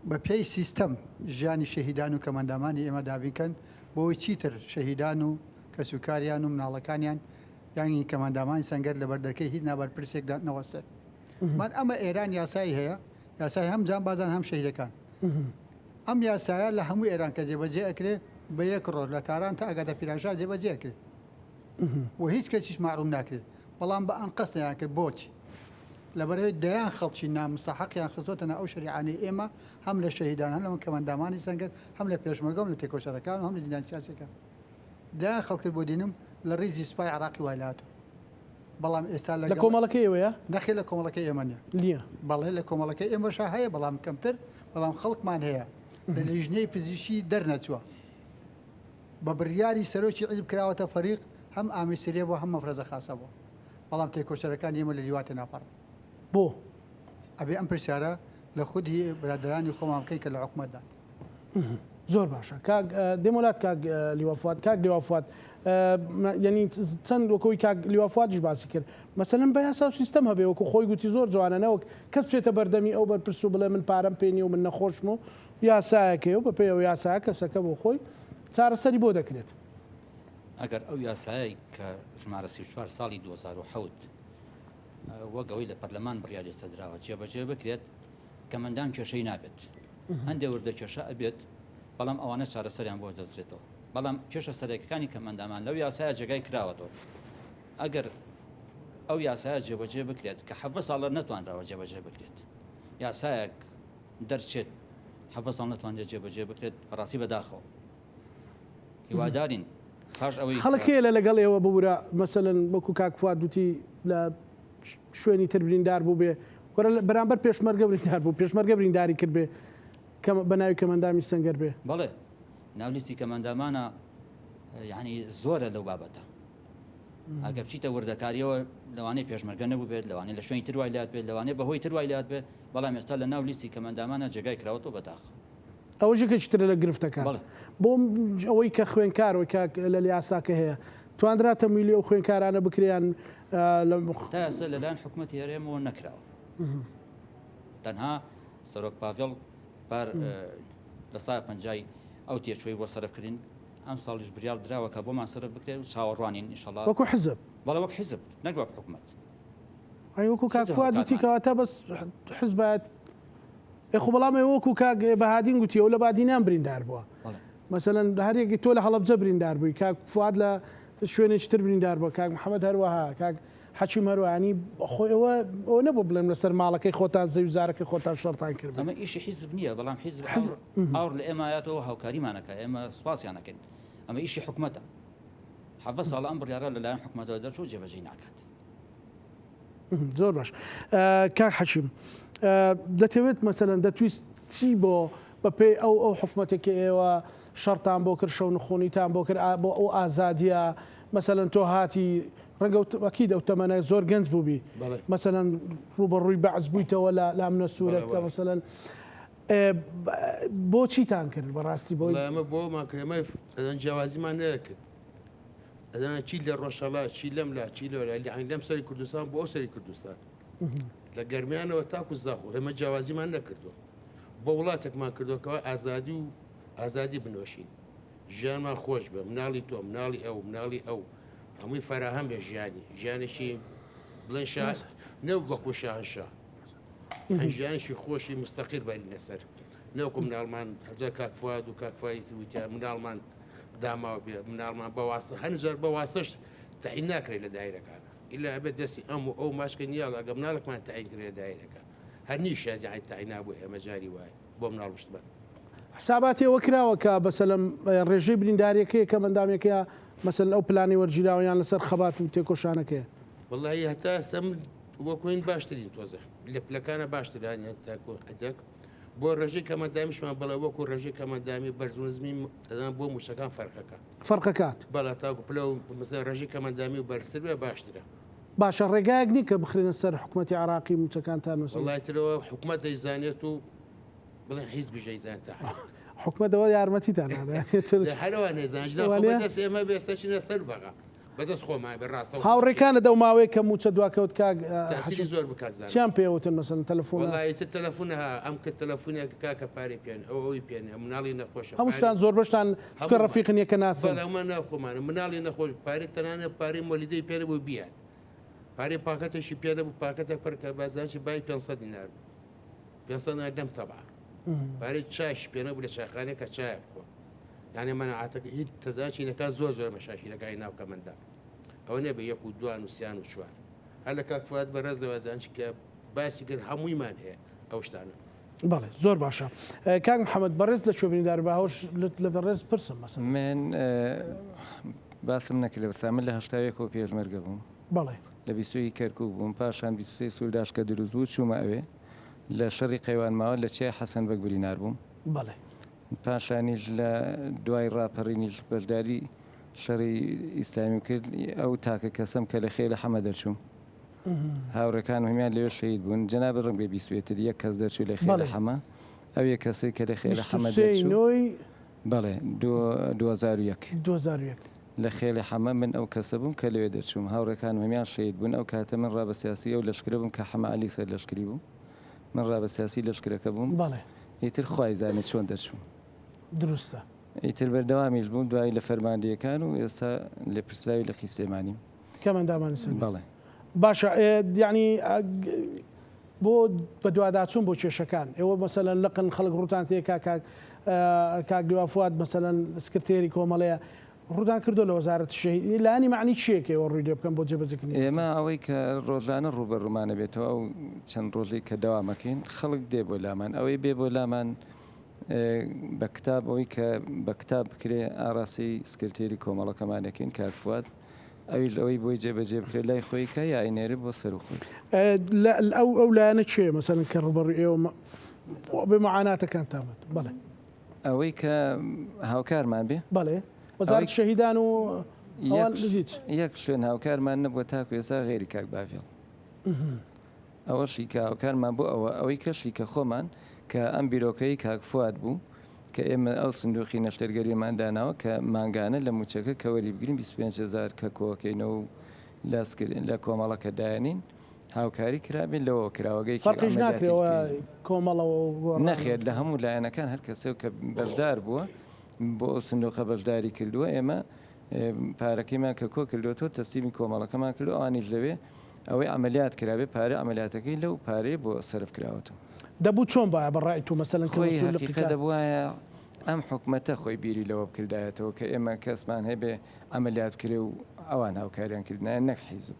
بە پێی سیستەم ژیانی شەهیدان و کەمئەندامانی ئێمە دابین کەن بۆی چیتر شەهیدان و کەسوکاریان و مناڵەکانیان یانی کەمئەندامانی سەنگەر لەبەر دەرکەی هیچ نابەرپرسێکدا نەوەستێت. من ئەمە ئێران یاسایی هەیە یاسای هەم جانبازان هەم شەهیدەکان ئەم یاسایە لە هەموو ئێران کە جێبەجێ ئەکرێ بە یەک ڕۆژ لە تاران تا ئەگاتە پیرانشار جێبەجێ ئەکرێ و هیچ کەسیش مەعروم ناکرێت بەڵام بە ئەنقەست نەیان کرد بۆچی لەبەرەوەی دەیان خەڵکی نامستەحەقیان خستۆتە ناو ئەو شەریعانەی ئێمە هەم لە شەهیدان هەم لە کەمەندامانی سەنگەر هەم لە پێشمەرگە هەم لە تێکۆشەرەکان و هەم لە زیندانی سیاسیەکان دەیان خەڵکت بۆ دینم لە ڕیزی سوپای عراقی وای لاتوو بەڵام ئێستا لە کۆمەڵەکەی ئێوەیە؟ نەخێر لە کۆمەڵەکەی ئێمە نییە. نییە. بەڵێ لە کۆمەڵەکەی ئێمەشا هەیە بەڵام کەمتر، بەڵام خەڵکمان هەیە لە لیژنەی پزیشکی دەرنەچووە. بە بڕیاری سەرۆکی حیزب کراوەتە فەریق هەم ئامیر سریە بووە هەم مەفرەزە خاسە بووە. بەڵام تێکۆشەرەکانی ئێمە لە لیوا تێناپەڕن. بۆ؟ ئەبێ ئەم پرسیارە لە خودی برادەرانی خۆمان بکەین کە لە حکومەتدان. زۆر باشە کاک دێمۆلات کاک لیوا فواد کاک لیوا فواد یعنی چەند وەکەوەی کاک لیوا فوادیش باسی کرد مەسەلەن بە یاسا و سیستەم هەبێ وەکو خۆی گوتی زۆر جوانە نەوەک کەس بچێتە بەردەمی ئەو بەرپرس و بڵێ من پارەم پێ نییە و من نەخۆشم و یاسایەکەی و بەپێی ئەو یاسایە کەسەکە بۆ خۆی چارەسەری بۆ دەکرێت. ئەگەر ئەو یاسایەی کە ژمارە 34 ساڵی 2007 وەک ئەوەی لە پەرلەمان بڕیاری لەسەر دراوە جێبەجێ بکرێت کەمەندام کێشەی نابێت هەندێ وردە کێشە ئەبێت بەڵام ئەوانە چارەسەریان بۆ دەدرێتەوە بەڵام کێشە سەرەکەکانی کەمئەندامان لەو یاسایە جێگای کراوەتەوە ئەگەر ئەو یاسایە جێبەجێ بکرێت کە حەڤە ساڵە نەتوانراوە جێبەجێ بکرێت یاسایەک دەرچێت حەڤە ساڵ نەتوانرێت جێبەجێ بکرێت بەڕاستی بەداخەوە هیوادارین پاش ئەوەی خەڵک هەیە لە لەگەڵ ئێوە ببورە مەسەلەن وەکو کاک فواد وتی لە شوێنی تر بریندار بوو بێ وەرە بەرامبەر پێشمەرگە بریندار بوو پێشمەرگە برینداری کرد بێ کە بە ناوی کەمەندامی سەنگەر بێ. بەڵێ ناو لیستی کەمەندامانە یعنی زۆرە لەو بابەتە ئەگەر بچیتە وردەکاریەوە لەوانەیە پێشمەرگە نەبوو بێت لەوانەیە لە شوێنی تر وای لات بێت لەوانەیە بەهۆی تر وای لات بێت بەڵام ئێستا لە ناو لیستی کەمەندامانە جێگای کراوەتەوە بەداخ ئەوەش یەکێکی ترە لە گرفتەکان. بۆ ئەوەی کە خوێنکار وەک لە یاساکە هەیە توانرا تەمویلی ئەو خوێنکارانە بکرێ یان لە. تا ئێستا لەلایەن حکومەتی هەرێمەوە نەکراوە. تەنها سەرۆک پاڤێڵ پار لە سای پەنجای ئەو تێچووی بۆ سەرف کردین. ئەم ساڵیش بریار دراوە کە بۆمان سەرف بکرێت و چاوەڕوانین ئینشەڵا. وەکو حزب؟ بەڵێ وەک حزب نەک وەک حکومەت. ئەی وەکو کاک فواد وتی کەواتە بەس حزبایەت ئێ خۆ بەڵام ئێوە وەکو کاک بەهادین گوتی ئەو لە بادینان بریندار بووە مەسەلەن هەرێکی تۆ لە هەڵەبجە بریندار بووی کاک فواد لە شوێنێکی تر بریندار بووە کاک محەممەد هەروەها کاک حەکیم هەروانی خۆ ئێوە ئەوە نەبوو بڵێم لەسەر ماڵەکەی خۆتان زەوی زارەکەی خۆتان شەڕتان کرد ئەمە ئیشی حیزب نییە بەڵام حیزب ئاوڕ لە ئێمایەتەوە هاوکاریمانەکە ئێمە سپاسیانەکەین ئەمە ئیشی حکومەتە حەڤە ساڵە ئەم بڕیارە لەلایەن حکومەتەوە دەرچوو جێبەجێی ناکات. زۆر باش کاک حەکیم دەتەوێت مەسەلەن دەتویست چی بۆ بەپێی ئەو ئەو حکومەتێک کە ئێوە شەڕتان بۆ کرد شەو نخونیتان بۆ کرد بۆ ئەو ئازادیە مەسەلەن تۆ هاتی ڕەنگە ئەکید ئەو تەمەنە زۆر گەنج بووبی مەسەلەن ڕووبەڕووی بەعس بوویتەوە لە لامنە سوورەکە مەسەلەن بۆ چیتان کرد بەڕاستی بۆ ئەمە بۆمان کرد ئەمە جیاوازیمان نەکرد ئەزانە چی لە ڕۆژهەڵات چی لەم لا چی لەولا یعنی لەم سەری کوردستان بۆ ئەو سەری کوردستان لە گەرمیانەوە تاکو زاخۆ ئێمە جیاوازیمان نەکردووە بۆ وڵاتێکمان کردوەکەەوە ئازادی و ئازادی بنۆشین ژیانمان خۆش بە مناڵی تۆ مناڵی ئەو مناڵی ئەو هەمووی فەراهەم بێ ژیانی ژیانێکی بڵێن شار نەو وەکو شاهنشا ژیانێکی خۆشی مستەقیر بەرینە سەر نەوەکو مناڵمان هەجا کاک فواد و کاک فوادی وتیان مناڵمان داماو بێ مناڵمان بە واستە هەنی جار بە واستەش تەعین ناکرێت لە دایرەکانە ئیلا ئەبێت دەستی ئەم و ئەو ماچکە نیاڵ ئەگە مناڵێکمان تەعین کرێ لە دایرەکە هەر نیشە یانی تەعین نابوو ئێمە جاری وایە بۆ مناڵ وشتمان. حساباتی ئەوە کراوە کە بەسەلەن ڕێژەی برینداریەکەیە کەم ئەندامێکەیە مەسەلەن ئەو پلانەی وەرگیراوە یان لەسەر خەبات و تێکۆشانەکەیە؟ وەڵایی هەتا ئێستا من وەکوین باشترین تۆزە لە پلەکانە باشتران هەتاکو ئەدەک بۆ ڕێژەی کەمەندامیشمان بەڵێ وەکو ڕێژەی کەمەندامی بەرز و نزمی دەدەن بۆ مووچەکان فەرقەکە. فەرقەکات. بەڵێ تاکو پلە و مەسەلەن ڕێژەی کەمەندامی و بەرزتر بێ باشترە. باشە ڕێگایەک نیە کە بخرێنە سەر حکومەتی عێراقی مووچەکانتان مەسەلەن؟ وەڵای ترەوە حکومەت دەیزانێت و بڵێن حیزبیش دەیزانێت تا حەیەک. حکومەت ئەوە یارمەتیتان نادا. هەروا نەیزانێت ژنان خۆ بەدەست ئێمە بێ ئێستا چینە سەر بەغا. بەدەست خۆمان بێ ڕاستە هاوڕێکانت ئەو ماوەیە کە مووچە دواکەوت کاک تەسیری زۆر بکات زان چیان پێوتن مەسەن تەلەفۆن وەڵا ئیتر تەلەفۆن ها ئەم کە تەلەفۆنێک کاکە پارەی پێن ئەو ئەوی پێن مناڵی نەخۆشە هەمووشتان زۆر بەشتان چکە ڕەفیقن یەکە ناسن بەڵێ ئەومان ناو خۆمانە مناڵی نەخۆش پارەی تەنانەت پارەی مۆلیدەی پێ نەبوو بیات پارەی پاکەتێکی پێ نەبوو پاکەتێک پڕ کە بازانچی بای 500 دینار بوو 500 دینار دەم تەبا پارەی چایشی پێ نەبوو لە چایخانەیەکە چایە بخۆ یانێ مەناعەتەکە هیچ تەزاچینەکان زۆر زۆر مەشاکیلەکانی ناو کەمەندا ئەوە نەبێ یەک و دوان و سیان و چوار هەر لە کاک فواد بەڕێزەوە زانچ کە باسی کرد هەموویمان هەیە ئەو شتانە. بەڵێ زۆر باشە کاک محەممەد بەڕێز لە کوێ بریندار بە هەوش لە بەڕێز پرسم مەسەن من باسم نەکرد بەسا من لە هەشتاوێکەوە پێشمەرگە بووم بەڵێ لە بیستوی کەرکک بووم پاشان 23 سورداش کە دروست بوو چوومە ئەوێ لە شەڕی قەیوان ماوە لە چیای حەسەن بەگ برینار بووم بەڵێ پاشانیش لە دوای ڕاپەڕینیش بەشداری شەڕی ئیسلامیم کرد، ئەو تاکە کەسەم کە لە خێلی حەمە دەرچووم. هاوڕێکانم هەمیان لەوێ شەهید بوون. جەنابت ڕەنگبێ بیستبێتت یەک کەس دەرچوو لە خێلی حەمە. ئەو یەک کەسەی کە لە خێلی حەمە دەرچوو. بەڵێ، 2001. 2001. لە خێلی حەمە من ئەو کەسە بووم کە لەوێ دەرچووم. هاوڕێکانم هەمیان شەهید بوون. ئەو کاتە من ڕابە سیاسی ئەو لەشکرە بووم کە حەمە عەلی سەرلەشکری بوو. من ڕابە سیاسی لەشکرەکە بووم. بەڵێ. ئیتر خوا ئەیزانێ چۆن دەرچووم. دروستە. ئیتر بەردەوامیش بووم دوایی لە فەرماندەیەکان و ئێستا لێپرسراوی لقی سلێمانیم. کام ئەندامانی سەندیکا؟ بەڵێ. باشە یانی بۆ بەدواداچوون بۆ کێشەکان ئێوە مەسەلەن لقن خەڵک ڕووتان تێکا کاک کاک لیوا فواد مەسەلەن سکرتێری کۆمەڵەیە ڕوودان کردووە لە وەزارەتی شەهید لایەنی مەعنی چییە کە ئێوە ڕووی لێ بکەن بۆ جێبەجێکردنی ئێمە ئەوەی کە ڕۆژانە ڕووبەڕوومانە بێتەوە ئەو چەند ڕۆژەی کە دەوامەکەین خەڵک دێ بۆ لامان ئەوەی بێ بۆ لامان بە کتاب ئەوەی کە بە کتاب بکرێ ئاراستەی سکرتێری کۆمەڵەکەمانەکەین کاک فواد ئەویش ئەوەی بۆی جێبەجێ بکرێت لای خۆی کە یا ئەینێرێ بۆ سەرو خۆی. ئەو ئەو لایەنە کێیە مەسەلەن کە ڕووبەڕووی ئێوە بێ معاناتەکانتان بێت؟ بەڵێ. ئەوەی کە هاوکارمان بێ؟ بەڵێ وەزارەتی شەهیدان و ئەوان هیچ. یەک شوێن هاوکارمان نەبووە تاکو ئێستا غەیری کاک باڤێڵ. ئەوەشی کە هاوکارمان بۆ ئەوە ئەوەی کەشی کە خۆمان کە ئەم بیرۆکەی کاک فواد بوو کە ئێمە ئەو سندوقی نەشتەرگەریمان داناوە کە مانگانە لە موچەکە کە وەری بگرین 25 هزار کە کۆکەینەوە و لە کۆمەڵەکە دایەنین هاوکاری کرابێت لەوە کراوەگەی فەرقیش ناکرێەوە کۆمەڵەوە نەخێر لە هەموو لایەنەکان هەر کەسێک کە بەشدار بووە. بۆ ئەو سندوقە بەشداری کردووە ئێمە پارەکەیمان کە کۆ کردوەوە تەسلیمی کۆمەڵەکەمان کردو ئەوانیش لەوێ ئەوەی عەمەلیات کرابێ پارەی عەمەلیاتەکەی لەو پارەیە بۆ سەرف کراوەتەوە. دەبوو چۆن بایە بە ڕای تۆ مەسەلەن کە خۆی مەسرور هەقیقە لقیکا. دەبوایە ئەم حکومەتە خۆی بیری لەوە بکردایەتەوە کە ئێمە کەسمان هەبێ عەمەلیات بکرێ و ئەوان هاوکاریان کردنایە نەک حیزب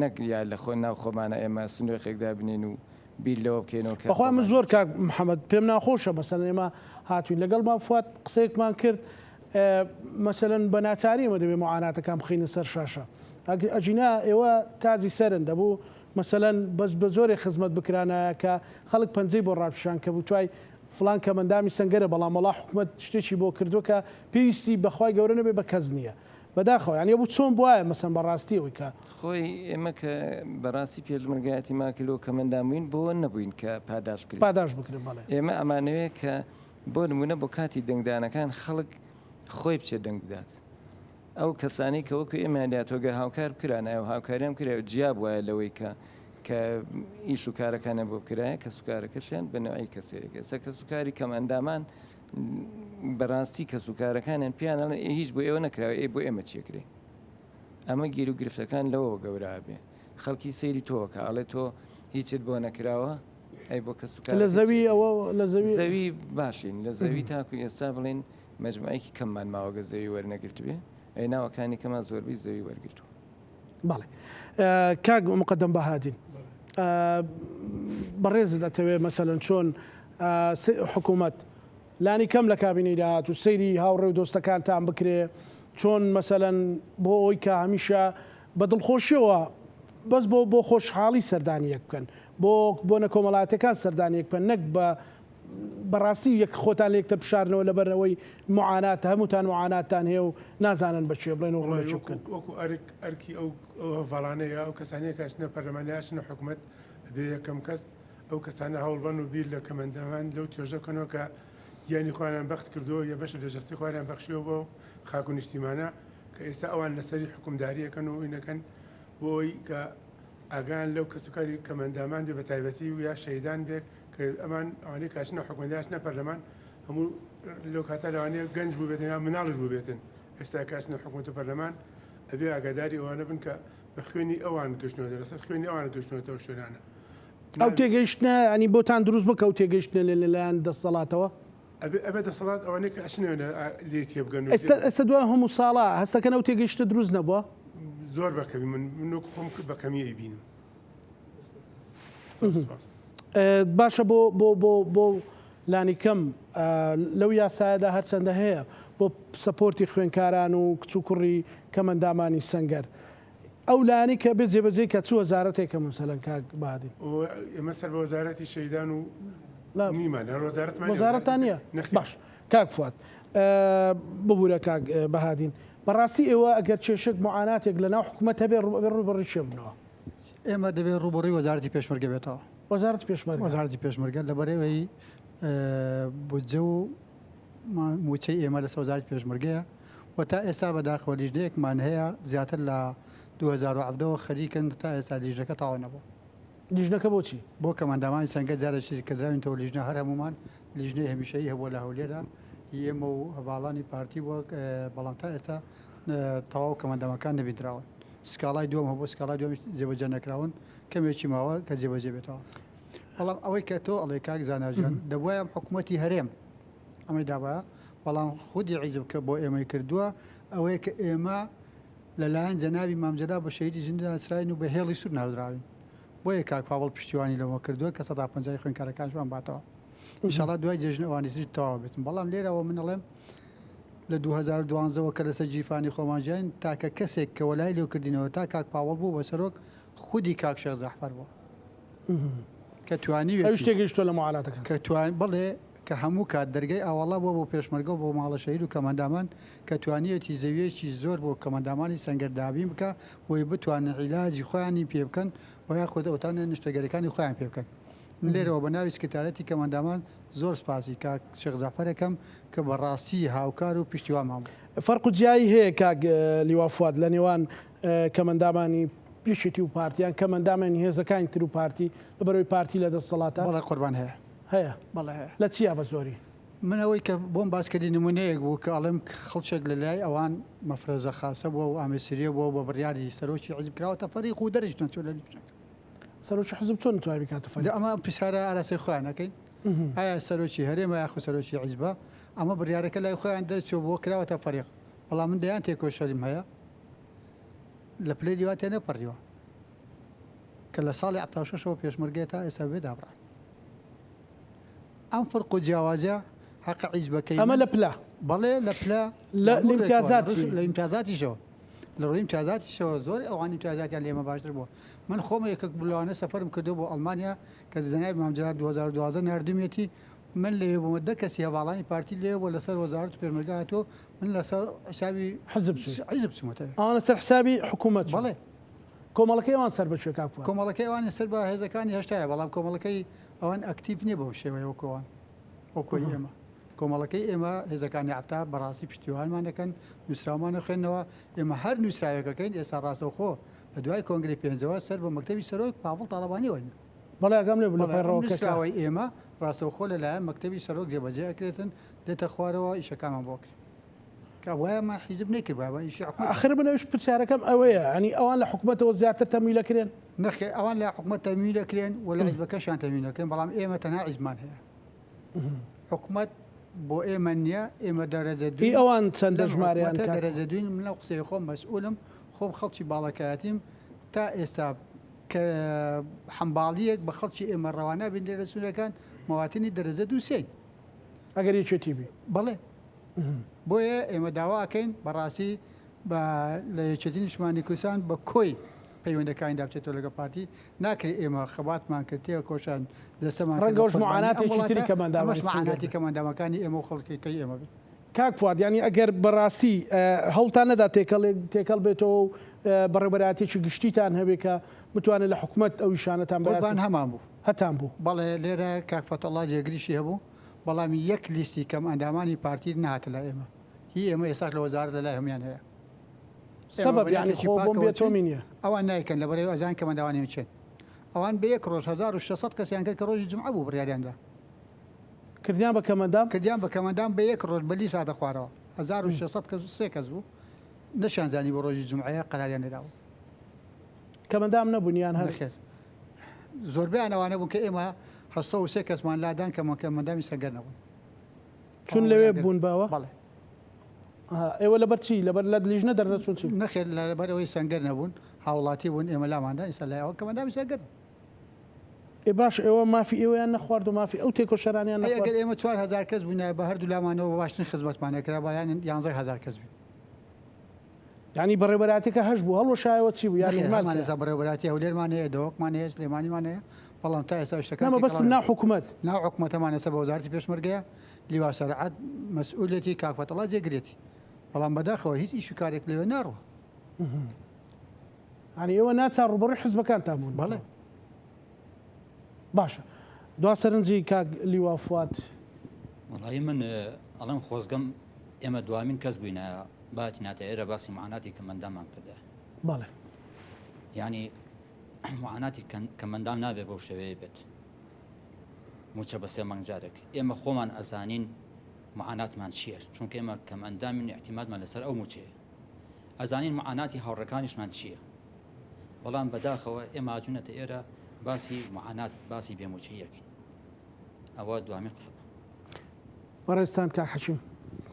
نەک یا لە خۆ ناو خۆمانە ئێمە سندوقێک دابنێین و بیر لەوە بکەینەوە کە بەخوا من خۆمان. زۆر کاک محمد پێم ناخۆشە مەسەلەن ئێمە هاتوین لەگەڵ مام فواد قسەیەکمان کرد مەسەلەن بە ناچاری ئێمە دەبێ معاناتەکان بخەینە سەر شاشە ئەگینا ئێوە تاجی سەرن دەبوو مەسەلەن بەس بە جۆرێک خزمەت بکرانایە کە خەڵک پەنجەی بۆ ڕابکشان کە بتوای فڵان کەمەندامی سەنگەرە بەڵام وەڵا حکومەت شتێکی بۆ کردووە کە پێویستی بەخوای گەورە نەبێ بە کەس نییە بەداخەوە یانی ئەبوو چۆن بوایە مەسەن بەڕاستی ئەوەی کە. خۆی ئێمە کە بەڕاستی پێشمەرگایەتیمان کردووە کەمەندام بووین بۆوە نەبووین کە پاداشت بکرێین. پاداشت بکرێن بەڵێ. ئێمە ئەمانەوێ کە بۆ نموونە بۆ کاتی دەنگدانەکان خەڵک خۆی بچێت دەنگ بدات. ئەو کەسانەی کە وەکو ئێمەیان لێهاتووە گەر هاوکار بکرانایە و هاوکاریان بکرایە و جیا بوایە لەوەی کە کە ئیش و کارەکانیان بۆ بکرایە کەسوکارەکەشیان بە نەوعی کەسێک ئێستا کەسوکاری کەمئەندامان بەڕاستی کەسوکارەکانیان پێیان ئەڵێن ئێ هیچ بۆ ئێوە نەکراوە ئێ بۆ ئێمە چێکرێ ئەمە گیر و گرفتەکان لەوەوە گەورە بێ خەڵکی سەیری تۆکە ئەڵێ تۆ هیچت بۆ نەکراوە ئەی بۆ کەسوکار لە زەوی ئەوە لە زەوی زەوی باشین لە زەوی تاکو ئێستا بڵێن مەجموعەیەکی کەممان ماوە گە زەوی وەرنەگرتبێ ئەی ناوەکانی کەمان زۆربەی زەوی وەرگرتووە. بەڵێ کاک مقدم بەهادین بەڕێزت ئەتەوێ مەسەلەن چۆن حکوومەت لانی کەم لە کابینەی داهات و سەیری هاوڕێ و دۆستەکانتان بکرێ چۆن مەسەلەن بۆ ئەوی کە هەمیشە بە دڵخۆشیەوە بەس بۆ بۆ خۆشحاڵی سەردانی یەک بکەن بۆ بۆنە کۆمەڵاتەکان سەردانی یەک بکەن نەک بە بەڕاستی یەک خۆتان لە یەکتر بشارنەوە لەبەر ئەوەی معانات هەمووتان معاناتتان هەیە و نازانن بە کوێ بڵێن و ڕوو لە کوێ بکەن. وەکو ئەرک ئەرکی ئەو ئەو هەڤاڵانەیە ئەو کەسانەیە کە ئەچنە پەرلەمان یا ئەچنە حکومەت ئەبێ یەکەم کەس ئەو کەسانە هەوڵبەن و بیر لە کەمئەندامان لەو توێژە بکەنەوە کە گیانی خۆیانیان بەخت کردووە یا بەشێک لە جەستەی خۆیانیان بەخشیوە بۆ خاک و نیشتیمانە کە ئێستا ئەوان لەسەری حوکمداری ئەکەن و ئینەکەن بۆ ئەوەی کە ئاگایان لەو کەسوکاری کەمئەندامان بێ بەتایبەتی و یا شەهیدان بێ کە ئەمان ئەوانەی کە ئەچنە حکومەت یا ئەچنە پەرلەمان هەموو لەو کاتە لەوانەیە گەنج بووبێتن یا مناڵیش بووبێتن ئێستا کە ئەچنە حکومەت و پەرلەمان ئەبێ ئاگاداری ئەوانە بن کە بە خوێنی ئەوان گەشتنەوە لەسەر خوێنی ئەوان گەشتنەوەتەوە شوێنانە. ئەو تێگەیشتنە ینی بۆتان دروست بکە و تێگەیشتنە لە لەلایەن دەسەڵاتەوە؟ ئەبێ ئەبێ دەسەڵات ئەوانەی کە ئەچنەوە لێی تێبگەن و ئێستا ئێستا دوای هەموو ساڵە هەستەکەن ئەو تێگەیشتنە دروست نەبووە؟ زۆر بە کەمی من من وەکو خۆم بە کەمی ئەیبینم. باشە بۆ بۆ بۆ بۆ لانیکەم لەو یاسایەدا هەرچەندە هەیە بۆ سەپۆرتی خوێنکاران و کچ و کوڕی کەمەندامانی سەنگەر ئەو لایەنەی کە بێ جێبەجێ کە چ وەزارەتێکە مەسەلەن کاک بادین؟ ئێمە سەر بە وەزارەتی شەهیدان و نیمان هەر وەزارەتمان وەزارەتان نییە باش کاک فواد ببوورە کاک بەهادین بەڕاستی ئێوە ئەگەر کێشێک معاناتێک لە ناو حکوومەت هەبێ ڕووبەڕووی کێ بنەوە؟ ئێمە دەبێت ڕووبەڕووی وەزارەتی پێشمەرگە بێتەوە. وەزارەتی پێشمەرگە. وەزارەتی پێشمەرگە لەبەرئەوەی بودجە و مووچەی ئێمە لەسەر وەزارەتی پێشمەرگەیە و تا ئێستا بەداخەوە لیژنەیەکمان هەیە زیاتر لە 2017 ەوە خەریکن تا ئێستا لیژنەکە تەواو نەبووە. لیژنەکە بۆچی؟ بۆ کەمئەندامانی سەنگەر جارێکی تر کە دراوینتەوە لیژنە هەر هەموومان لیژنەی هەمیشەیی هەبووە لە هەولێرا هی ئێمە و هەڤاڵانی پارتی بووە بەڵام تا ئێستا تەواو کەمئەندامەکان نەبیندراون. سکاڵای دووەم هەبوو، سکاڵای دووەمیش جێبەجێ نەکراون، کەمێکی ماوە کە جێبەجێ بێتەوە. بەڵام ئەوەی کە تۆ ئەڵێ کاک زانا گیان، دەبوایە ئەم حکوومەتی هەرێم ئەمەی دابایە، بەڵام خودی حیزب کە بۆ ئێمەی کردووە ئەوەیە کە ئێمە لەلایەن جەنابی مام جەلال بە شەهیدی زیندوو ناسراوین و بە هێڵی سوور ناودراوین. بۆیە کاک پاڤڵ پشتیوانی لەوە کردووە کە سەدا پەنجای خوێندکارەکانیشمان باتەوە. ئینشاڵا دوای جەژن ئەوانی تریش تەواو بێتن. بەڵام لێرەوە من ئەڵێم لە 2012 وە کە لەسەر گیرفانی خۆمان ژیاین تاکە کەسێک کە وەلای لێ کردینەوە تا کاک پاوەڵ بوو بە سەرۆک خودی کاک شێخ جەعفەر بوو کە توانیوێتی ئەویش تێگەیشتووە لە معاناتەکان. کە توان بەڵێ کە هەموو کات دەرگای ئاواڵا بووە بۆ پێشمەرگە و بۆ ماڵە شەهید و کەمئەندامان کە توانیویەتی زەوییەکی زۆر بۆ کەمئەندامانی سەنگەر دابین بکا بۆی بتوانن عیلاجی خۆیانی پێ بکەن و یاخود ئەوتانە نیشتەگەریەکانی خۆیان پێ بکەن. من لێرەوە بە ناوی سکرتاریەتی کەمئەندامان زۆر سپاسی کاک شێخ جەعفەر ئەکەم کە بە ڕاستی هاوکار و پشتیوانمان بوو. فەرق و جیایی هەیە کاک لیوا فواد لە نێوان کەمئەندامانی یەکێتی و پارتی یان کەمئەندامانی هێزەکانی تر و پارتی لەبەرئەوەی پارتی لە دەسەڵاتە؟ بەڵێ قوربان هەیە. هەیە؟ بەڵێ هەیە. لە چیا بە زۆری؟ من ئەوەی کە بۆم باس کردی نمونەیەک بوو کە ئەڵێم خەڵکێک لە لای ئەوان مەفرەزە خاسە بووە و ئامێسریە بووە و بە بڕیاری سەرۆکی حیزب کراوەتە فەریق و دەرش نەچوو لە لیژنەکە. سەرۆکی حیزب چۆن توای بکاتە فەریق؟ جا ئەمە پرسیارە ئاراستەی خۆیان ئەکەین ئایا سەرۆکی هەرێمە یاخود سەرۆکی حیزبە؟ ئەمە بڕیارەکە لای خۆیان دەرچووە بۆ کراوەتە فەریق بەڵام من دەیان تێکۆشەریم هەیە لە پلەی لیوا تێنەپەڕیوە کە لە ساڵی 76 ەوە پێشمەرگەیە تا ئێستا بێ دابڕان. ئەم فرق و جیاوازیە حەقە حیزبەکەی ئەمە لە پلە بەڵێ لە پلە لە ئیمتیازات لە ئیمتیازاتیشەوە لە ڕووی ئیمتیازاتیشەوە زۆر ئەوان ئیمتیازاتیان لێمە باشتر بووە من خۆم یەکێک بلوانە سەفەرم کردو بۆ ئەڵمانیا کە جەنابی مام جەلال 2012 ناردوومیەتی من لەوێ بوومە دە کەسی هەواڵانی پارتی لێ بووە لەسەر وەزارەت پێشمەرگە هاتووە من لەسەر حسابی حزب حزب چوومەتە ئەوان لەسەر حسابی حکوومەت بەڵێ کۆمەڵەکەی ئەوان سەر بە کوێ کاک فواد؟ کۆمەڵەکەی ئەوان سەر بە هێزەکانی هەشتایە بەڵام کۆمەڵەکەی ئەوان ئەکتیڤ نییە بەو شێوەیە وەکو ئەوان وەکو ئێمە کۆمەڵەکەی ئێمە هێزەکانی هەفتا بەڕاستی پشتیوانمان دەکەن نووسراومان دەخوێنەوە ئێمە هەر نووسراوێکەکەین ئێستا ڕاستەوخۆ لە دوای کۆنگرەی پێنجەوە سەر بە مەکتەبی سەرۆک پاڤڵ تاڵەبانیەوە بەڵێ ئاگام لێ بوو لە بەڵێ ئەم پەیڕەوەکە کە نووسراوەی ئێمە ڕاستەوخۆ لەلایەن مەکتەبی سەرۆک جێبەجێ ئەکرێتن دێتە خوارەوە ئیشەکانمان بۆ ئەکرێت. کە وایە من حیزب نەیکردبایە با ئیشی حکومەت ئاخر من ئەویش پرسیارەکەم ئەوەیە یانی ئەوان لە حکومەتەوە زیاتر تەمویل ئەکرێن؟ نەخێر ئەوان لە حکومەت تەمویل ئەکرێن و لە حیزبەکەشیان تەمویل ئەکرێن بەڵام ئێمە تەنها حیزبمان هەیە حکومەت بۆ ئێمە نییە ئێمە دەرەجە ئی دووین ئەوان چەندە لەم ژمارەیان حکومەتە کاک؟ دەرەجە دووین من لەو قسەی خۆم مەسئولم خۆم خەڵکی باڵەکایەتیم تا ئێستا کە حەمباڵییەک بە خەڵکی ئێمە ڕەوا نابینرێ لە سنوورەکان مەواتنی دەرەجە دوو سێین. ئەگەر یەکێتی بی؟ بەڵێ. بۆیە ئێمە داوا ئەکەین بەڕاستی بە لە یەکێتی نیشتمانی کوردستان بە کۆی پەیوەندەکانیدا بچێتەوە لەگەڵ پارتی ناکرێت ئێمە خەباتمان کرد تێکۆشان دەستەمان ڕەنگە ئەوش معاناتێکی تری کەمئەندامانی ئەمەش معاناتی کەمئەندامەکانی ئێمە و خەڵکەکەی ئێمە بێت. کاک فواد یانی ئەگەر بەڕاستی هەوڵتان نەدا تێکەڵ تێکەڵ بێتەوە و بەڕێوەبەرایەتیەکی گشتیتان هەبێ کە بتوانێت لە حکومەت ئەو ئیشانەتان قوربان هەمان بوو هەتان بوو. بەڵێ لێرە کاک فەتحوڵا جێگریشی هەبوو بەڵام یەک لیستی کەم ئەندامانی پارتی نەهاتە لای ئێمە هی ئێمە ئێستاش لە وەزارەت لە لای هەموویان هەیە. ئێمە سەبەب بە یانی نیەتێکی خۆ بۆم پاکەوە بێ چووین تۆمی نییە. ئەوان نایکەن لەبەرئەوەی ئەزانن کەم ئەندامانی ئێمە کێن. ئەوان بە یەک ڕۆژ 1600 کەسیان کرد کە ڕۆژی جومعە بوو بڕیاریان دا. کردیان بە کەمئەندام؟ کردیان بە کەمئەندام بە یەک ڕۆژ بە لیست هاتە خوارەوە 1600 کەس و سێ کەس بوو نەشیان زانی بۆ ڕۆژی جومعەیە قەراریان لێ دابوو. کەمئەندام نەبوون یان هەر؟ نەخێر زۆربەیان ئەوانە بوون کە ئێمە 803 کەسمان لادان کە کەمئەندامی سەنگەر نەبوون. چون لەوێ بوون باوە؟ بەڵێ. ئێوە لەبەر چی؟ لەبەر لە لیژنە دەردەچوون چی؟ نەخێر لەبەر ئەوەی سەنگەر نەبوون هاوڵاتی بوون ئێمە لاماندا ئێستا لای ئەوان کەمئەندامی سەنگەرن. ئێ باش ئێوە مافی ئێوەیان نەخوارد و مافی ئەو تێکۆشەرانیان ئەی نەخوارد؟ ئەگەر ئێمە 4000 کەس بووینایە بە هەردوو لامانەوە بە باشترین خزمەتمان ئەکرا با یان 11000 کەس بین. یانی بەڕێوبەرایەتیەکە هەش بوو هەڵوەشایەوە چی بوو یان نەخێر ئیهمال هەمان کرا؟ ئێستا بەڕێوبەرایەتی هەولێرمان هەیە دهۆکمان هەیە سلێمانیمان هەیە بەڵام تا ئێستا شتەکان نا مەبەستم تێکەڵاو ناو حکومەت. ناو حکومەت هەمان ئێستا بە وەزارەتی پێشمەرگەیە لیوا سەرعەت مەسئولێتی کاک فەتحوڵا جێگرێتی بەڵام بەداخەوە هیچ ئیش و کارێک لەوێ ناڕوا. یانی ئێوە ناچار ڕووبەڕووی حزبەکانتان بوون. بەڵێ. باشە دوا سەرنجی کاک لیوا فواد. وەڵایی من ئەڵێم خۆزگەم ئێمە دوامین کەس بووینە باتیناتە ئێرە باسی معاناتی کەمەندامان کردە. بەڵێ. یانی معاناتی کەمەندام نابێ بەو شێوەیە بێت. موچە بە سێ مانگ جارێک ئێمە خۆمان ئەزانین معاناتمان چییە چونکە ئێمە کەمئەندامین ئیعتیمادمان لەسەر ئەو موچەیە ئەزانین معاناتی هاوڕێکانیشمان چییە بەڵام بەداخەوە ئێمە هاتوونەتە ئێرە باسی معانات باسی بێموچەیی ئەکەین ئەوە دوامین قسەمە. بەڕێزتان کاک حەکیم.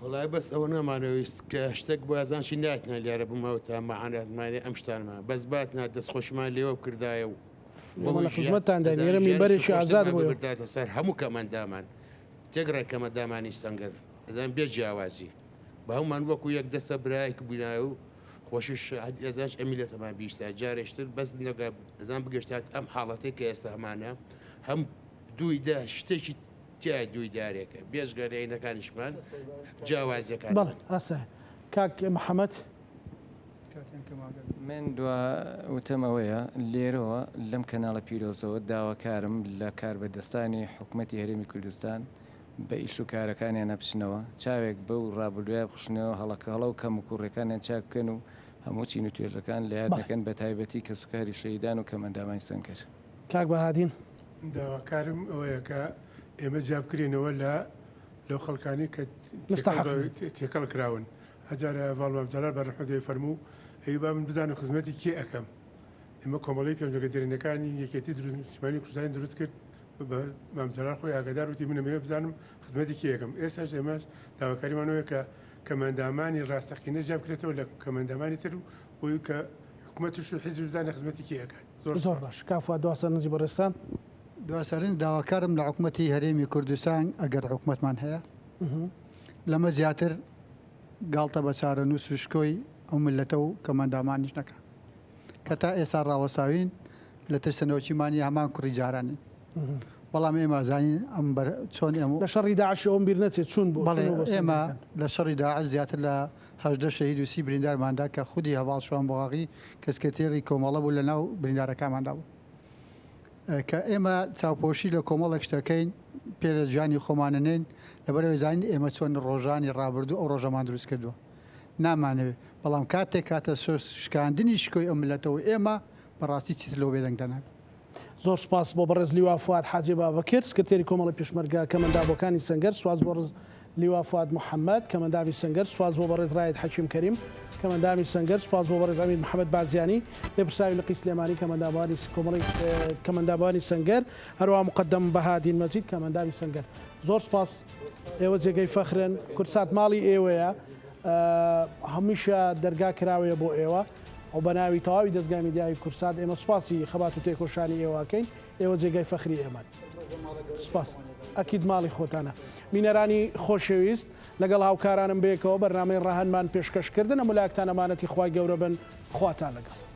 وەڵای بەس ئەوە نامانەویست کە شتێک بۆ ئەزانشی ناتنا لێرە بمەوە تا مەعاناتمانێ ئەم شتانمان بەس باتنا دەستخۆشیمان لێوە بکردایە و ئێمە لە خزمەتتانداین لێرە مینبەرێکی ئازاد بۆ ئێوە. برداتە سەر هەموو کەمەندامان تێکڕای کەمەندامانی سەنگەر ئەزان بێ جیاوازی بە هەموومان وەکو یەک دەستە برایەک بووینایە و خۆشیش ئەزانش ئەم میلەتەمان بیستا جارێشتر بەس نەگا ئەزان بگەشتات ئەم حاڵەتێک کە ئێستا هەمانە هەم دووی دە شتێکی تیا دووی دارێکە بێژگە لە جیاوازیەکان. بەڵێ ئاسایە کاک محەمەد. من دوا وتەم ئەوەیە لێرەوە لەم کەناڵە پیرۆزەوە داواکارم لە کاربەدەستانی حکومەتی هەرێمی کوردستان بە ئیش و کارەکانیانە بچنەوە چاوێک بەو ڕابردووە بخشنەوە هەڵەکە هەڵە و کەموکوڕیەکانیان چاک بکەن و هەموو چین و توێژەکان لە یاد نەکەن بە تایبەتی کەسوکاری شەهیدان و کەمئەندامانی سەنگەر. کاک بەهادین. من داواکارم ئەوەیە کە ئێمە جیا بکرێنەوە لە. لەو خەڵکانی کە تێکەڵ کراون. ئەجارە هەڤاڵ مام جەلال بە رەحمەت دەی فەرموو ئەی با من بزانم خزمەتی کێ ئەکەم. ئێمە کۆمەڵەی پێشمەرگە دێرینەکانی یەکێتی دروست نیشتمانی کوردستانی دروست کرد بە مام جەلال خۆی ئاگادار وتی من ئەمەوێ بزانم خزمەتی کێ ئەکەم. ئێستاش ئێمەش داواکاریمان ئەوەیە کە کەمئەندامانی ڕاستەقینە جیا بکرێتەوە لە کەمئەندامانی تر و بۆی کە حکومەتش و حیزبیش بزانێ خزمەتی کێ ئەکات. زۆر زۆر سوپاس. باش کاک فواد دوا سەرنجی بەڕێزتان. دوا سەرنج داواکارم لە حکومەتی هەرێمی کوردستان ئەگەر حکومەتمان هەیە لەمە زیاتر گاڵتە بە چارەنووس و شکۆی ئەو میللەتە و کەمئەندامانیش نەکا کە تا ئێستا ڕاوەستاوین لە ترسەنۆکیمانی هەمان کوڕی جارانین بەڵام ئێمە زانین ئەم بەر چۆن ئێمە لە شەڕی داعش ئەوم بیر نەچێت چوون بۆ بەڵێ ئێمە لە شەڕی داعش زیاتر لە 18 شەهید و سی بریندارماندا کە خودی هەڤاڵ شوان بۆغاغی کە سکرتێری کۆمەڵە بوو لە ناو بریندارەکانماندا بوو. کە ئێمە چاوپۆشی لە کۆمەڵێک شتەکەین پێ لە ژیانی خۆمانەنێین لەبەرئەوەی زانین ئێمە چۆن ڕۆژانی ڕابردوو ئەو ڕۆژەمان دروست کردووە نامانەوێت بەڵام کاتێک کاتە شکاندنی شکۆی ئەم ملەتەوە ئێمە بەڕاستی چیتر لەوە بێدەنگ دەنابین. زۆر سوپاس بۆ بەڕێز لیوا فواد حاجی بابەکر سکرتێری کۆمەڵی پێشمەرگە کەمەندابووەکانی سەنگەر، سوپاس بۆ لیوا فواد محەمەد، کەمئەندامی سەنگەر، سوپاس بۆ بەڕێز ڕائید حەکیم کەریم، کەمئەندامی سەنگەر، سوپاس بۆ بەڕێز عەمید محەمەد بازیانی، لێپرسراوی لقی سلێمانی، کەمئەندامانی کۆمەڵی کەمئەندامانی سەنگەر، هەروەها موقەدەم بەهادین مەجید، کەمئەندامی سەنگەر. زۆر سوپاس، ئێوە جێگەی فەخرن، کوردسات ماڵی ئێوەیە، هەمیشە دەرگا کراوەیە بۆ ئێوە و بە ناوی تەواوی دەزگای میدیایی کوردسات ئێمە سوپاسی خەبات و تێکۆشانی ئێوە ئەکەین. ئێوە جێگای فەخری ئێمەن. سوپاس. ئەکید ماڵی خۆتانە. بینەرانی خۆشەویست لەگەڵ هاوکارانم بەیەکەوە بەرنامەی ڕەهەندمان پێشکەش کردن هەموو لایەکتان ئەمانەتی خوای گەورە بن خواتان لەگەڵ.